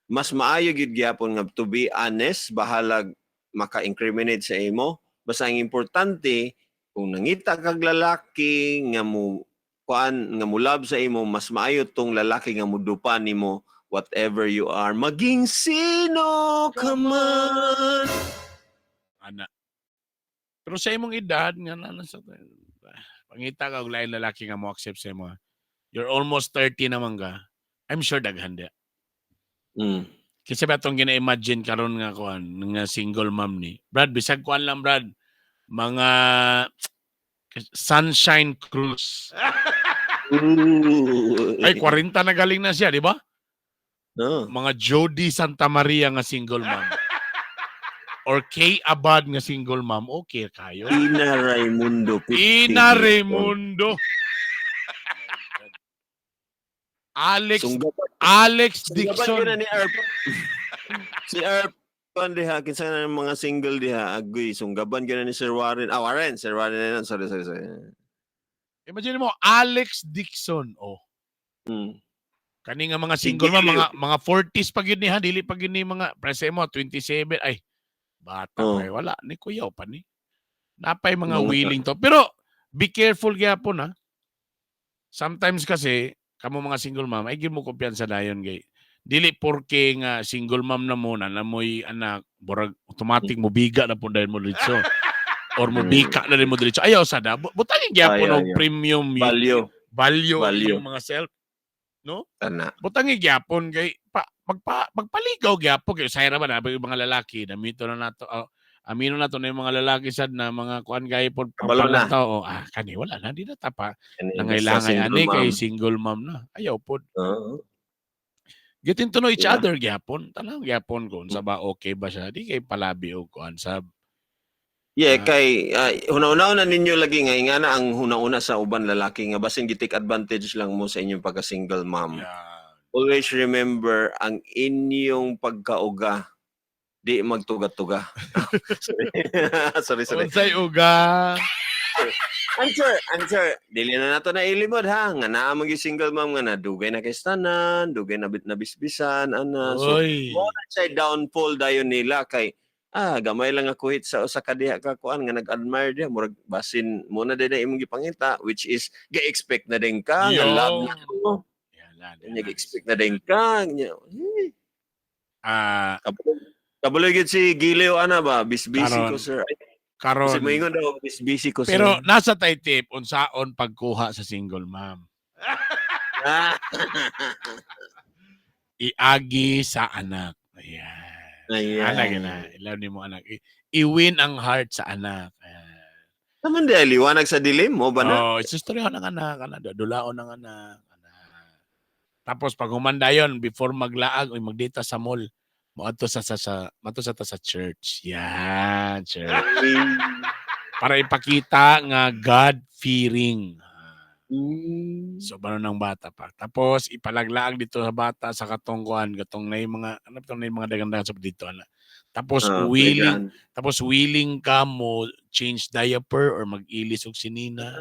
mas maayo gyud gyapon nga to be honest, bahalag maka-incriminate sa imo. Basta ang importante kung nangita kag lalaki nga mo kuan nga mo love sa imo, mas maayo tong lalaki nga mudupa nimo whatever you are, maging sino ka man. Ana. Pero sa imong edad nga na nasa pangita ka og lain lalaki nga mo accept sa imo. You're almost 30 naman ka. I'm sure daghan di. Kasi ba itong gina-imagine karon nga kuan nga single mom ni. Brad, bisag kuan lang, Brad. Mga Sunshine Cruz. Ooh. Ay, 40 na galing na siya, di ba? No. Mga Jody Santa Maria nga single mom. Or Kay Abad nga single mom. Okay kayo. Ina Raimundo. 50. Ina Raimundo. Alex Sunggaban. Alex Sunggaban yun na Dixon. ni Erp. Si Erp kuan diha kinsa na ng mga single diha agoy sunggaban gyud na ni Sir Warren. Ah, Warren, Sir Warren na yun. Sorry, sorry, sorry. Imagine mo Alex Dixon. Oh. Kani nga mga Si single man Gilio. mga 40s pa gyud ni ha, dili pa gyud ni mga prese mo 27 ay bata pa eh, wala ni kuyaw pa ni. Napay mga Mga- willing to. Pero be careful gyapon ha. Sometimes kasi kamo mga single mom ay gyud mo kumpiyansa dayon kay dili porke nga single mom na mo na namoy anak burag automatic mo biga na pud dayon mo diretso or mo bika na rin mo diretso. Ayaw sada butangin gyapon Ayaw, og ayaw. premium Value. Value, Value. yung mga self, no? Tana. Butangi gyapon kay pa, magpaligaw gyapon kay sayra ba na yung mga lalaki na mito na nato, oh, amino na to na yung mga lalaki sad na mga kuan gay pod Kabalo na. tao, oh, ah, kani wala na di na ta pa Kani, basta nangailangan single ani kay mom. single mom na ayaw pod. Oo. Getting to know each other gyapon, tanaw gyapon kung unsa ba okay ba siya, di kay palabi og kuan sab. Yeah, Ah. kay huna-una na ninyo lagi nga ingana ang huna-una sa uban lalaki nga basin gi-take advantage lang mo sa inyong pagka single mom. Yeah. Always remember ang inyong pagkauga di magtuga-tuga. Sorry. Sorry, sorry. Unsay uga? Answer, answer. Dili na nato na ilimod ha. Nga naa man gyud single mom nga nadugay na kay tanan, dugay na nabisbisan ana. So Oy. mo na siya downfall dayon nila kay gamay lang ako hit sa usa ka diha ka kuan nga nag-admire diha, murag basin mo na din na imong gipangita, which is ga-expect na din ka nga Yo. love na ko. Yan, yan, yan. Nag-expect na din ka. Nya, eh, Kabuloy gyud si Gilio ana ba, bisbisi Karon. ko, sir. Ay, Karon. kasi moingon daw bisbisi ko, sir. Pero nasa tay tip unsaon pagkuha sa single mom. Iagi sa anak. Ayan. Ayan. Anak na. Ilaw ni mo anak. I-win ang heart sa anak. Ayan. Naman di liwanag sa dilim mo ba na? Oh, istoryahan ang anak, anak, dulaon ang anak, anak. Tapos pag humanda yon before maglaag o magdita sa mall, moadto sa maadto sa ta sa church. Yan, church. Para ipakita nga God fearing. So bano ng bata pa. Tapos ipalaglaag dito sa bata sa katongkuan katong nay mga ano tong nay mga dagandagan sa dito ana. Tapos willing playground. tapos willing ka mo change diaper or mag-ilis og sinina.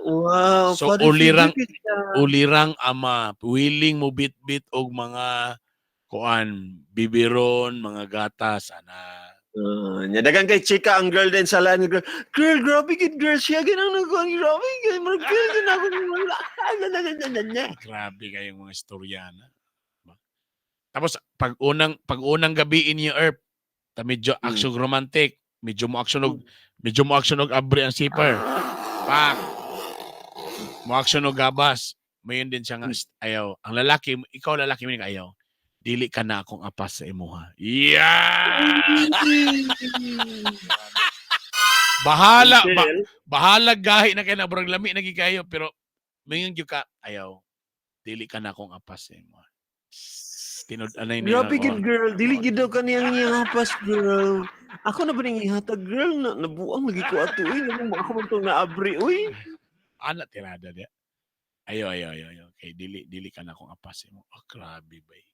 Wow. So, Father figure siya. Ulirang ama, willing mo bit-bit og mga kuan, bibiron, mga gatas ana. Nya dagan kay chika ang girl din sa laan girl. Girl, grabe gid girl siya ginang nagkuan grabe gid murag girl gid ako. Grabe kayong mga istorya na. Diba? Tapos pag unang gabi in your earth, ta medyo action romantic, medyo mo action og abri ang zipper. Pak. Mo action og gabas. Mayon din siya nga ayaw. Ang lalaki, ikaw lalaki mo ayaw. Dili ka na akong apas sa imuha. Yeah! Bahala ba, bahala gahi na kay na burag lami na gid kayo pero mayon gyud ka ayaw. Dili ka na akong apas sa imuha. Tinud-anay niya. Grabe gid girl, dili gid daw kaniyang ihapas girl. Ako na ba ning ihatag girl na nabuang lagi ko ato uy, namo ako man tong naabri uy. Ana tirada niya. Ayo ayo ayo ayo. Kay dili ka na akong apas sa imo. Oh, grabe bay.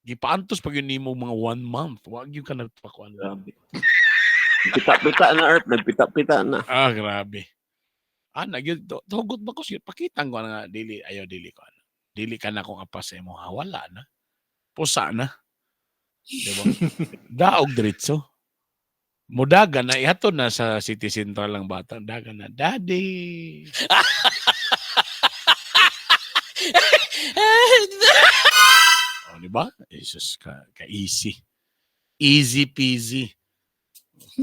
Gipaantos pag yun nimo mga one month. Wag yun ka nagpakuan. Grabe. Pita-pita na earth, nagpita-pita na. Ah, grabe. Ana gyud tugot ba ko siya pakitang ko nga dili ayo dili ko ana. Dili ka na akong apas sa imo. Ha, wala na. Pusa na. Diba? Daog diretso. Mudaga na ihatod na sa City Central ang bata. Daga na, "Daddy." Oh, di ba? Jesus ka easy. Easy peasy.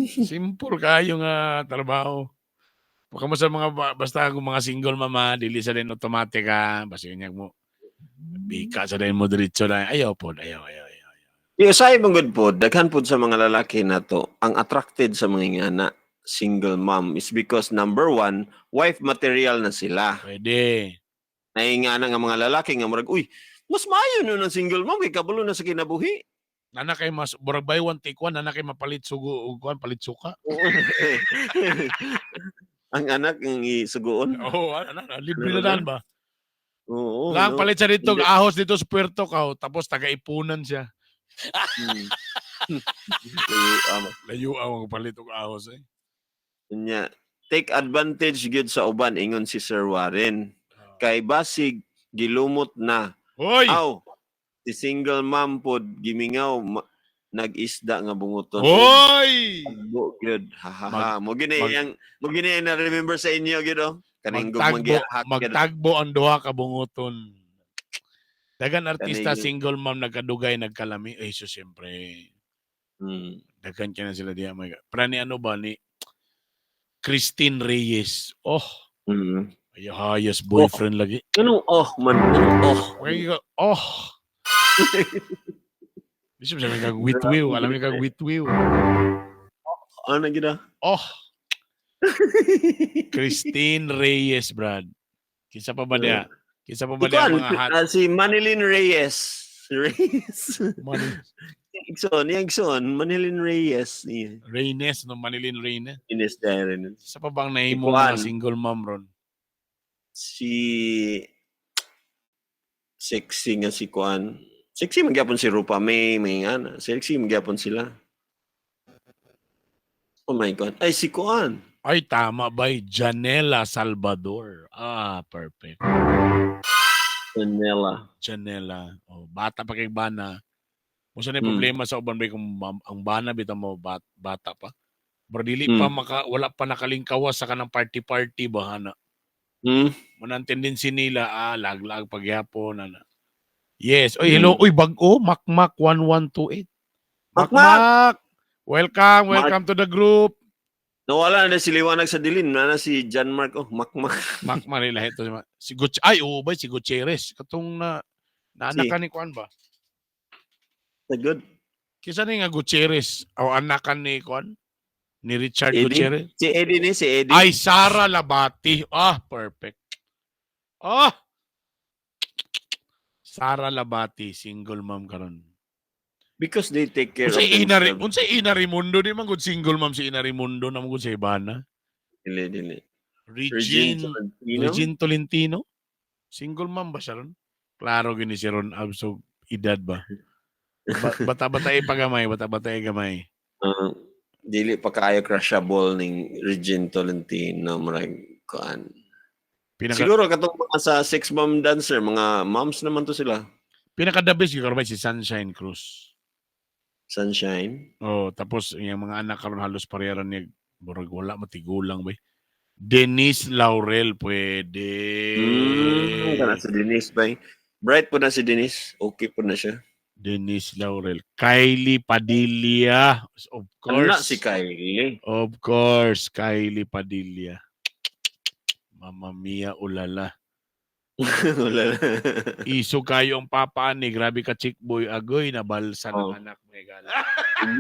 Simple kayo nga trabaho. Baka mo sa mga basta kung mga single mama, dili sa din automatic ha. Basta yun mo. Bika sa din mo diretso na. Ayaw po, ayaw, ayaw, ayaw. Di usay man gud pod, daghan pod sa mga lalaki na to ang attracted sa mga ingana single mom is because number one, wife material na sila. Pwede. Naingana nga mga lalaki nga murag, uy, mas maayo nun ang single mom kay kabalo na sa kinabuhi. Nana kay mas burag buy one take one, nana kay mapalit sugo og kuan, palit suka. Ang anak ang isugoon. Oo, oh, ana, libre na daan ba? Oo. Lang no? palit siya dito, Hindi. ahos dito sa Puerto ka, tapos taga-ipunan siya. Layo, ama. Layo ang palit og ahos eh. Nya, take advantage gyud sa uban ingon si Sir Warren. Kay basig gilumot na. Hoy! Aw, si single mom pod gimingaw nag-isda nga bunguton. Hoy! Tagbo gyud. Ha ha ha. Mo gini yang mo gini ang na-remember sa inyo gyud oh. Kaning gugmang Magtagbo, gihak gyud. magtagbo ang duha ka bunguton. Dagan artista single mom nagkadugay nagkalami. Eh so siyempre daghan kaya na sila diya. My God. Pero ni ano ba ni Christine Reyes. Oh, ay hayas boyfriend lagi. Anong oh man? Anong oh? Okay, ka- oh. Di siya sabi kag witwiw. Alam niyo kag witwiw. Ano gyud ah? Oh. Christine Reyes, Brad. Kinsa pa ba niya? Kinsa pa ba niya Ikuan, mga hot? si Manilyn Reyes. Reyes. Igsoon, yung Igsoon, Manilyn Reyes. Iya. Reynes, no? Manilyn Reynes. Ines Darren. Sa pa bang nahimo mga Ikuan. single mom ron? Si Sexy nga si Kuan. Sexy man gyapon si Rupa May, may nga. Sexy man gyapon sila. Oh my God. Ay, si Kuan. Ay, tama ba? Janela Salvador. Ah, perfect. Janela. Janela. Oh, bata pa kay bana. Kung saan problema sa uban ba kung ang bana bitaw mo bata pa. Pero dili pa maka wala pa nakalingkawas sa kanang party-party ba hana. Muna ang tendency nila laglag pagyapon ana. Yes. Oy, hello. Uy, bag-o Makmak 1128. Makmak! Makmak! Welcome, welcome to the group. Nawala na si Liwanag sa dilim. Na si John Mark. Oh, makmak. Makmak nila ito. Si Guch ay, oo ba si Gutierrez katong na naanak ka ni kuan ba? The good. Kisa ni nga Gutierrez o anak ka ni kuan? Ni Richard Eddie? Gutierrez? Si Eddie ni, si Eddie. Ay, Sara Labati. Ah, perfect. Ah! Sara Labati, single mom karon. Because they take care of Unsay Ina themselves. unsay Ina Raimundo di man gud single mom si Ina Raimundo na man gud sa ibana. Dili, dili. Regine Regine Tolentino. Regine Tolentino. Single mom ba siya ron? Klaro gini si Ron Abso edad ba? Bata-bata pagamay, bata-bata gamay. Ah, dili pa kaayo crushable ning Regine Tolentino murag kuan. Pinaka Siguro katong mga sa six mom dancer, mga moms naman to sila. Pinaka the best gyud karon ba si Sunshine Cruz. Sunshine. Oh, tapos yung mga anak karon halos pareha ra niya murag wala matigulang ba. Denise Laurel pwede. Kana si Denise bay. Bright po na si Denise. Okay po na siya. Denise Laurel. Kylie Padilla. Of Ano na course. si Kylie? Of course, Kylie Padilla. Mamma mia, ulala. Wala na. Iso kayo ang papa ni grabe ka chick boy agoy nabalsa ng Oh. anak mo gala.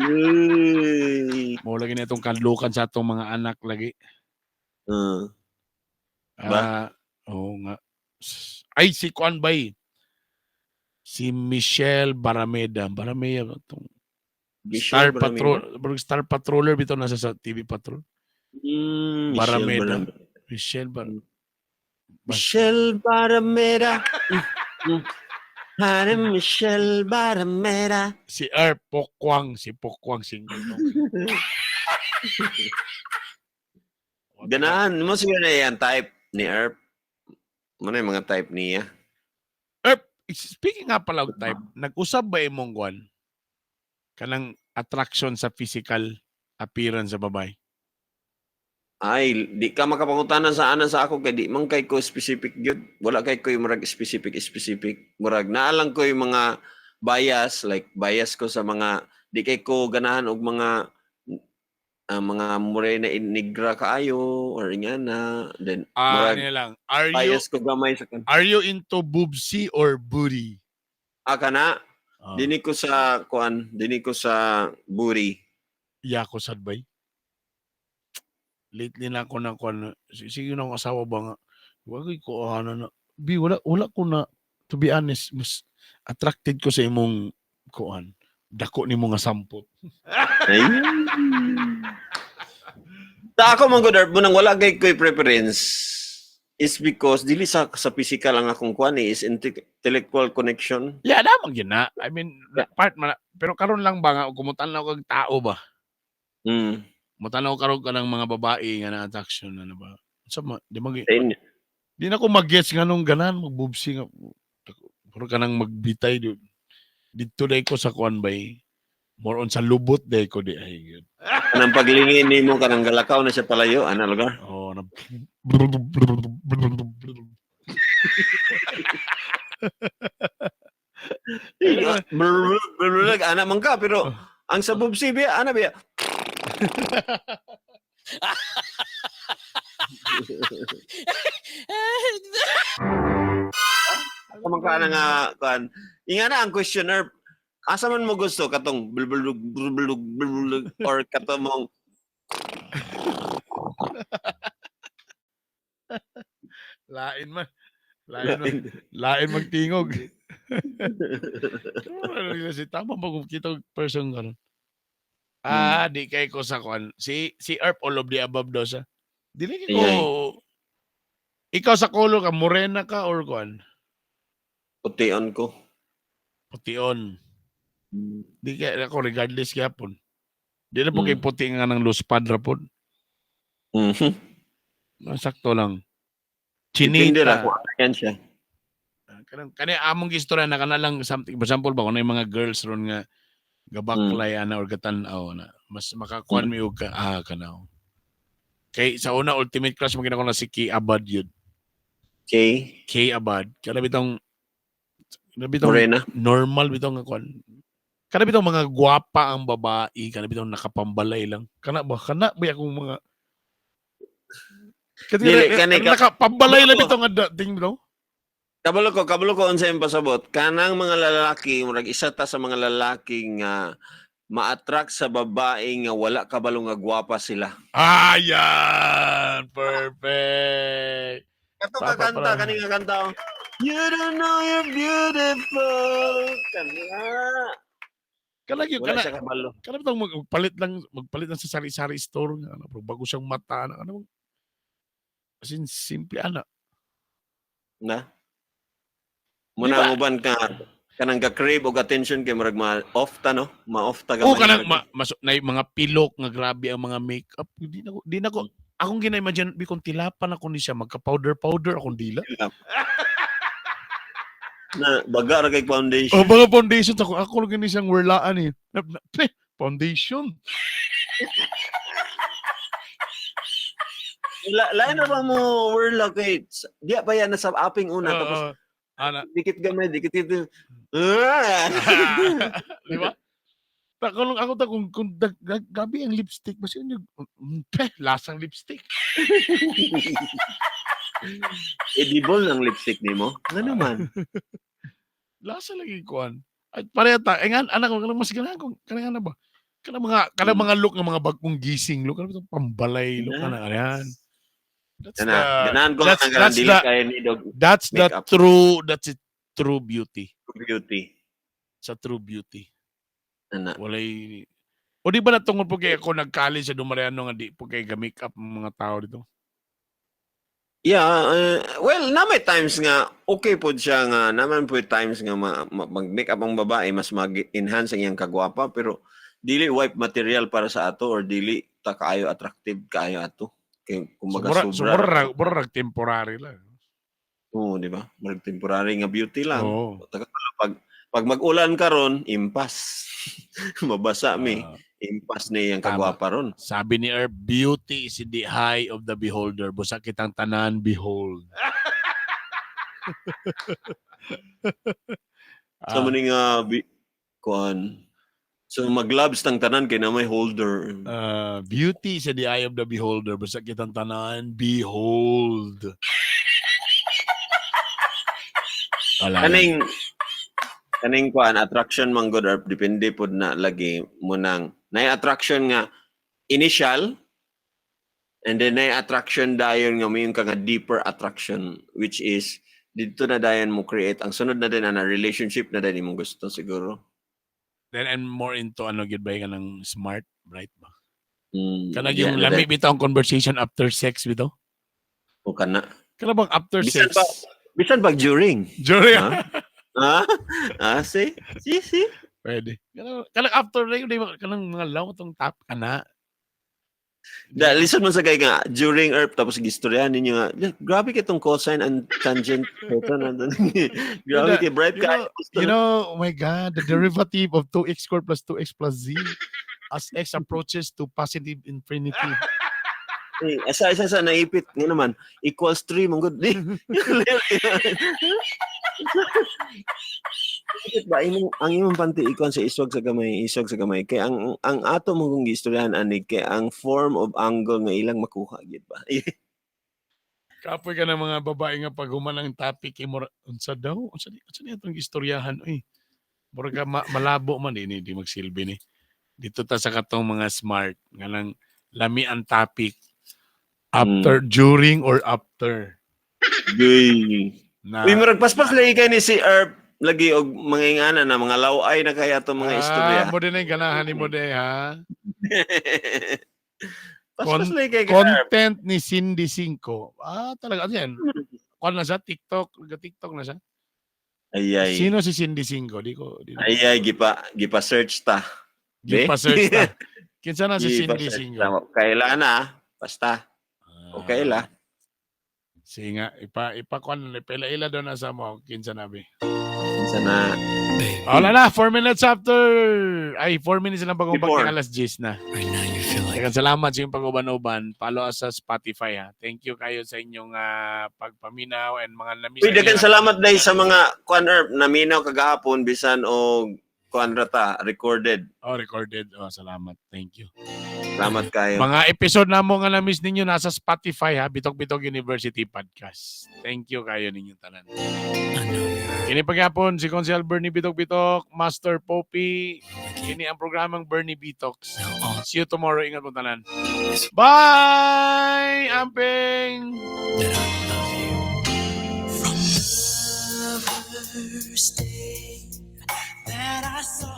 Uy. Mo lagi na itong kadlukan sa atong mga anak lagi. Ba? Ah, oo nga. Ay, si Kuan Bay. Si Michelle Barameda. Barameda ba itong Star Michelle Barameda. Patrol. Barang Star Patroller bitaw nasa sa TV Patrol. Michelle Barameda. Barameda. Michelle Bar Michelle Barameda. Honey, Michelle Barameda. Si Erp Pokwang, si Pokwang single mom. Ganahan mo siguro na yan type ni Erp. Muna yung mga type niya. Erp, speaking nga pala og type, nag-usab ba imong kwan? Kanang attraction sa physical appearance sa babae. Ay, di ka makapangutana sa ana sa ako kay di man kay ko specific gyud. Wala kay ko yung murag specific specific. Murag naalang ko yung mga bias, like bias ko sa mga di kay ko ganahan og mga mga morena negra kaayo or ingana, then Ah, murag ano lang. Are you bias ko gamay sa kan. are you into boobsy or booty? Ah, kana Ah, dinhi ko sa kuan, dinhi ko sa buri. Yako sad bay. Lately na ako na kuan. Sige na akong asawa ba nga. Wag ko ano na. Bi wala wala ko na, to be honest, mas attracted ko sa imong kuan. Dako nimo nga sampot. Ay. Ta ako man gud mo nang wala kay koy preference is because dili sa physical ang akong kuan eh, is intellectual connection. Yeah, namang yun na. I mean, part man na. Pero karon lang ba nga kumutan na og tao ba? Mutanaw karon ka ng mga babae nga na attraction ano ba? Sa ma, di mag Sa inyo. di na ko mag-gets nga nung ganan magbubsi nga pero kanang magbitay di didto day ko sa kuan bay. More on sa lubot day ko di ay gyud. Kanang paglingin nimo kanang galakaw na siya palayo ana lugar. Oh, na Brr, ana man ka pero ang sa bubsi biya ana biya. Asa man ka ana nga kuan. Inga na ang questioner, asa man mo gusto katong bulbulug bulbulug bulbulug or katong Lain man. Lain man. Lain magtingog. Ano kasi tama ba kung kita og person karon? Ah, di kay ko sa kuan. Si Erp all of the above daw siya. Dili kay ko. Iyay. Ikaw sa color ka, morena ka or kuan? Pution ko. Pution. Di kay ako regardless gyapon. Di na po kay puti nga ng luspad ra pod. Sakto lang. Depende ra Chinita. kung ano yan siya. Kanang kani among gistorya na kana lang something, for example ba kung yung mga girls ron nga gabaklay ana or gatan-aw na mas makakuan mi og kanaw. Kay sa una ultimate crush mo ko na si Kay Abad yun. Okay. Kay Abad. Kana bitong Morena. normal bitong nga kuan. Kana bitong mga gwapa ang babae, kana bitong nakapambalay lang. Kana ba akong mga Kasi Dili, kani ka- nakapambalay lang Kabalo. bitong nga dating bro. Kabalo ko unsa imong pasabot. Kanang mga lalaki, murag isa ta sa mga lalaki nga ma-attract sa babae nga wala kabalo nga gwapa sila. Ayan! Perfect! Kato Papa ka kanta, pala. kani nga kanta. Oh. You don't know you're beautiful. Kana. Kana gyud Wala kana siya kabalo. kana bitong magpalit lang sa sari-sari store nga ano, pero bago siyang mata ana ano. As in simple ana. Na. Di Muna ba? ang uban ka kanang ga-crave og attention kay murag ma-off ta no? Ma-off ta O gamay. kanang ma, mas, na mga pilok nga grabe ang mga makeup. Di na ko akong gina-imagine bi kung tilapan ako ni siya magka powder powder akong dila. Na baga ra kay foundation. O mga foundation ako ako lang gini siyang werlaan eh. Foundation. Lain na ba mo werla kay diya pa yan nasa aping una tapos Oo. Ana. dikit gamay dikit dito. Ah! Di ba? Ta kung ako ta kung gabi ang lipstick basta yun yung lasang lipstick. Edible ang lipstick nimo? Nga naman. Lasa lagi kuan. Ay pareha ta. Eh nga anak ko kanang mas ganahan ko kanang ana ba? Kanang mga look ng mga bagong gising look kanang pambalay look Na. kana ayan. That's Kana, the ganahan ko nga kanang that's dili the kay ni dog that's the makeup. true that's it, true beauty. Beauty. Sa true beauty. Ana. Walay. O di ba natungod po kay ako nag-college sa Dumariano nga di po kay ga-make up ang mga tao dito? Yeah, well, na may times nga okay pod siya nga naman po times nga mag-make up ang babae mas mag-enhance ang iyang kagwapa pero dili wipe material para sa ato or dili ta kaayo attractive kaayo ato. Kay kumbaga So, sobra. mura rag temporary lang. Oo, di ba? Murag temporary nga beauty lang. Oo. Taga pag mag-ulan karon, impas. Mabasa mi, impas ni iyang Tama. kagwapa ron. Sabi ni Herb, beauty is in the eye of the beholder. Busa kitang tanan, behold. Sa so, nga kuan. So mag-gloves tang tanan kay na may holder. Beauty is in the eye of the beholder. Busa kitang tanan, behold. Wala na. Kaning kuan attraction man gud or depende pod na lagi mo nang nay attraction nga initial and then nay attraction dayon nga mayon ka nga deeper attraction which is didto na dayon mo create ang sunod na din ana relationship na din imong gusto siguro. Then I'm more into ano gyud ba yung ng smart, right ba? Kanang Yeah, yung na lami din. bitaw ang conversation after sex bitaw. O kana. Kana bang after Bisan sex? pa bisan pag during. During. Ha? Ha? Ah, see? See, see? Pwede. Kanang after na yun, di ba? Kanang mga law tong top kana. Da, listen mo sa kay nga during ERP tapos gistoryahan ninyo nga "Yeah, grabe kay tong cosine and tangent ito na grabe kay bright ka Oh my God, the derivative of 2x squared plus 2x plus z as x approaches to positive infinity. Eh, asa isa sa naipit nga naman equals 3 man gud. Ipit ba imong ang imong panty ikon sa isog sa gamay kay ang ato mo kung giistoryahan ani kay ang form of angle nga ilang makuha gid ba. Kapoy ka ng mga babae nga pag human ang topic kay mura, unsa daw? Unsa di atong istoryahan oy? Mura ka malabo man ini di magsilbi ni. Dito ta sa katong mga smart nga lang lami ang topic after, during or after. Gay. Na, Uy, murag paspas lagi kay ni si Erp lagi og mga ingana na mga laway na kaya to mga istorya. Ah, mo din ang ganahan ni mo din ha. Paspas lagi kay Erp. Content ni Cindy Cinco. Ah, talaga. Ano yan? Kuan na siya? TikTok? Nag-TikTok na siya? Ay ay. Sino si Cindy Cinco? Di ko di, Ay ay, gipa search ta. Di pa search ta. Kinsa na si Gipa Cindy search Cinco? ta. Kaila na, basta. Okay la. Sige nga, ipa kuan ipila-ila daw na sa mo kinsa na bi. Kinsa na. Wala na, 4 minutes after. Ay, 4 minutes lang bagong Before. pag alas 10 na. Daghang salamat sa inyong pag-uban-uban. Follow us sa Spotify ha. Thank you kayo sa inyong pagpaminaw and mga na-miss. Uy, daghang salamat dai sa mga kuan herb naminaw kagahapon bisan og kuan ra ta recorded. Oh, recorded. Oh, salamat. Thank you. Salamat kayo. Mga episode na mo nga na-miss ninyo nasa Spotify ha, Bitok Bitok University Podcast. Thank you kayo ninyong tanan. Kini pagyapon si Konsehal Bernie Bitok Bitok, Master Poppy. Kini ang programang Bernie Bitoks. See you tomorrow. Ingat mo tanan. Bye! Amping! From the first day that I saw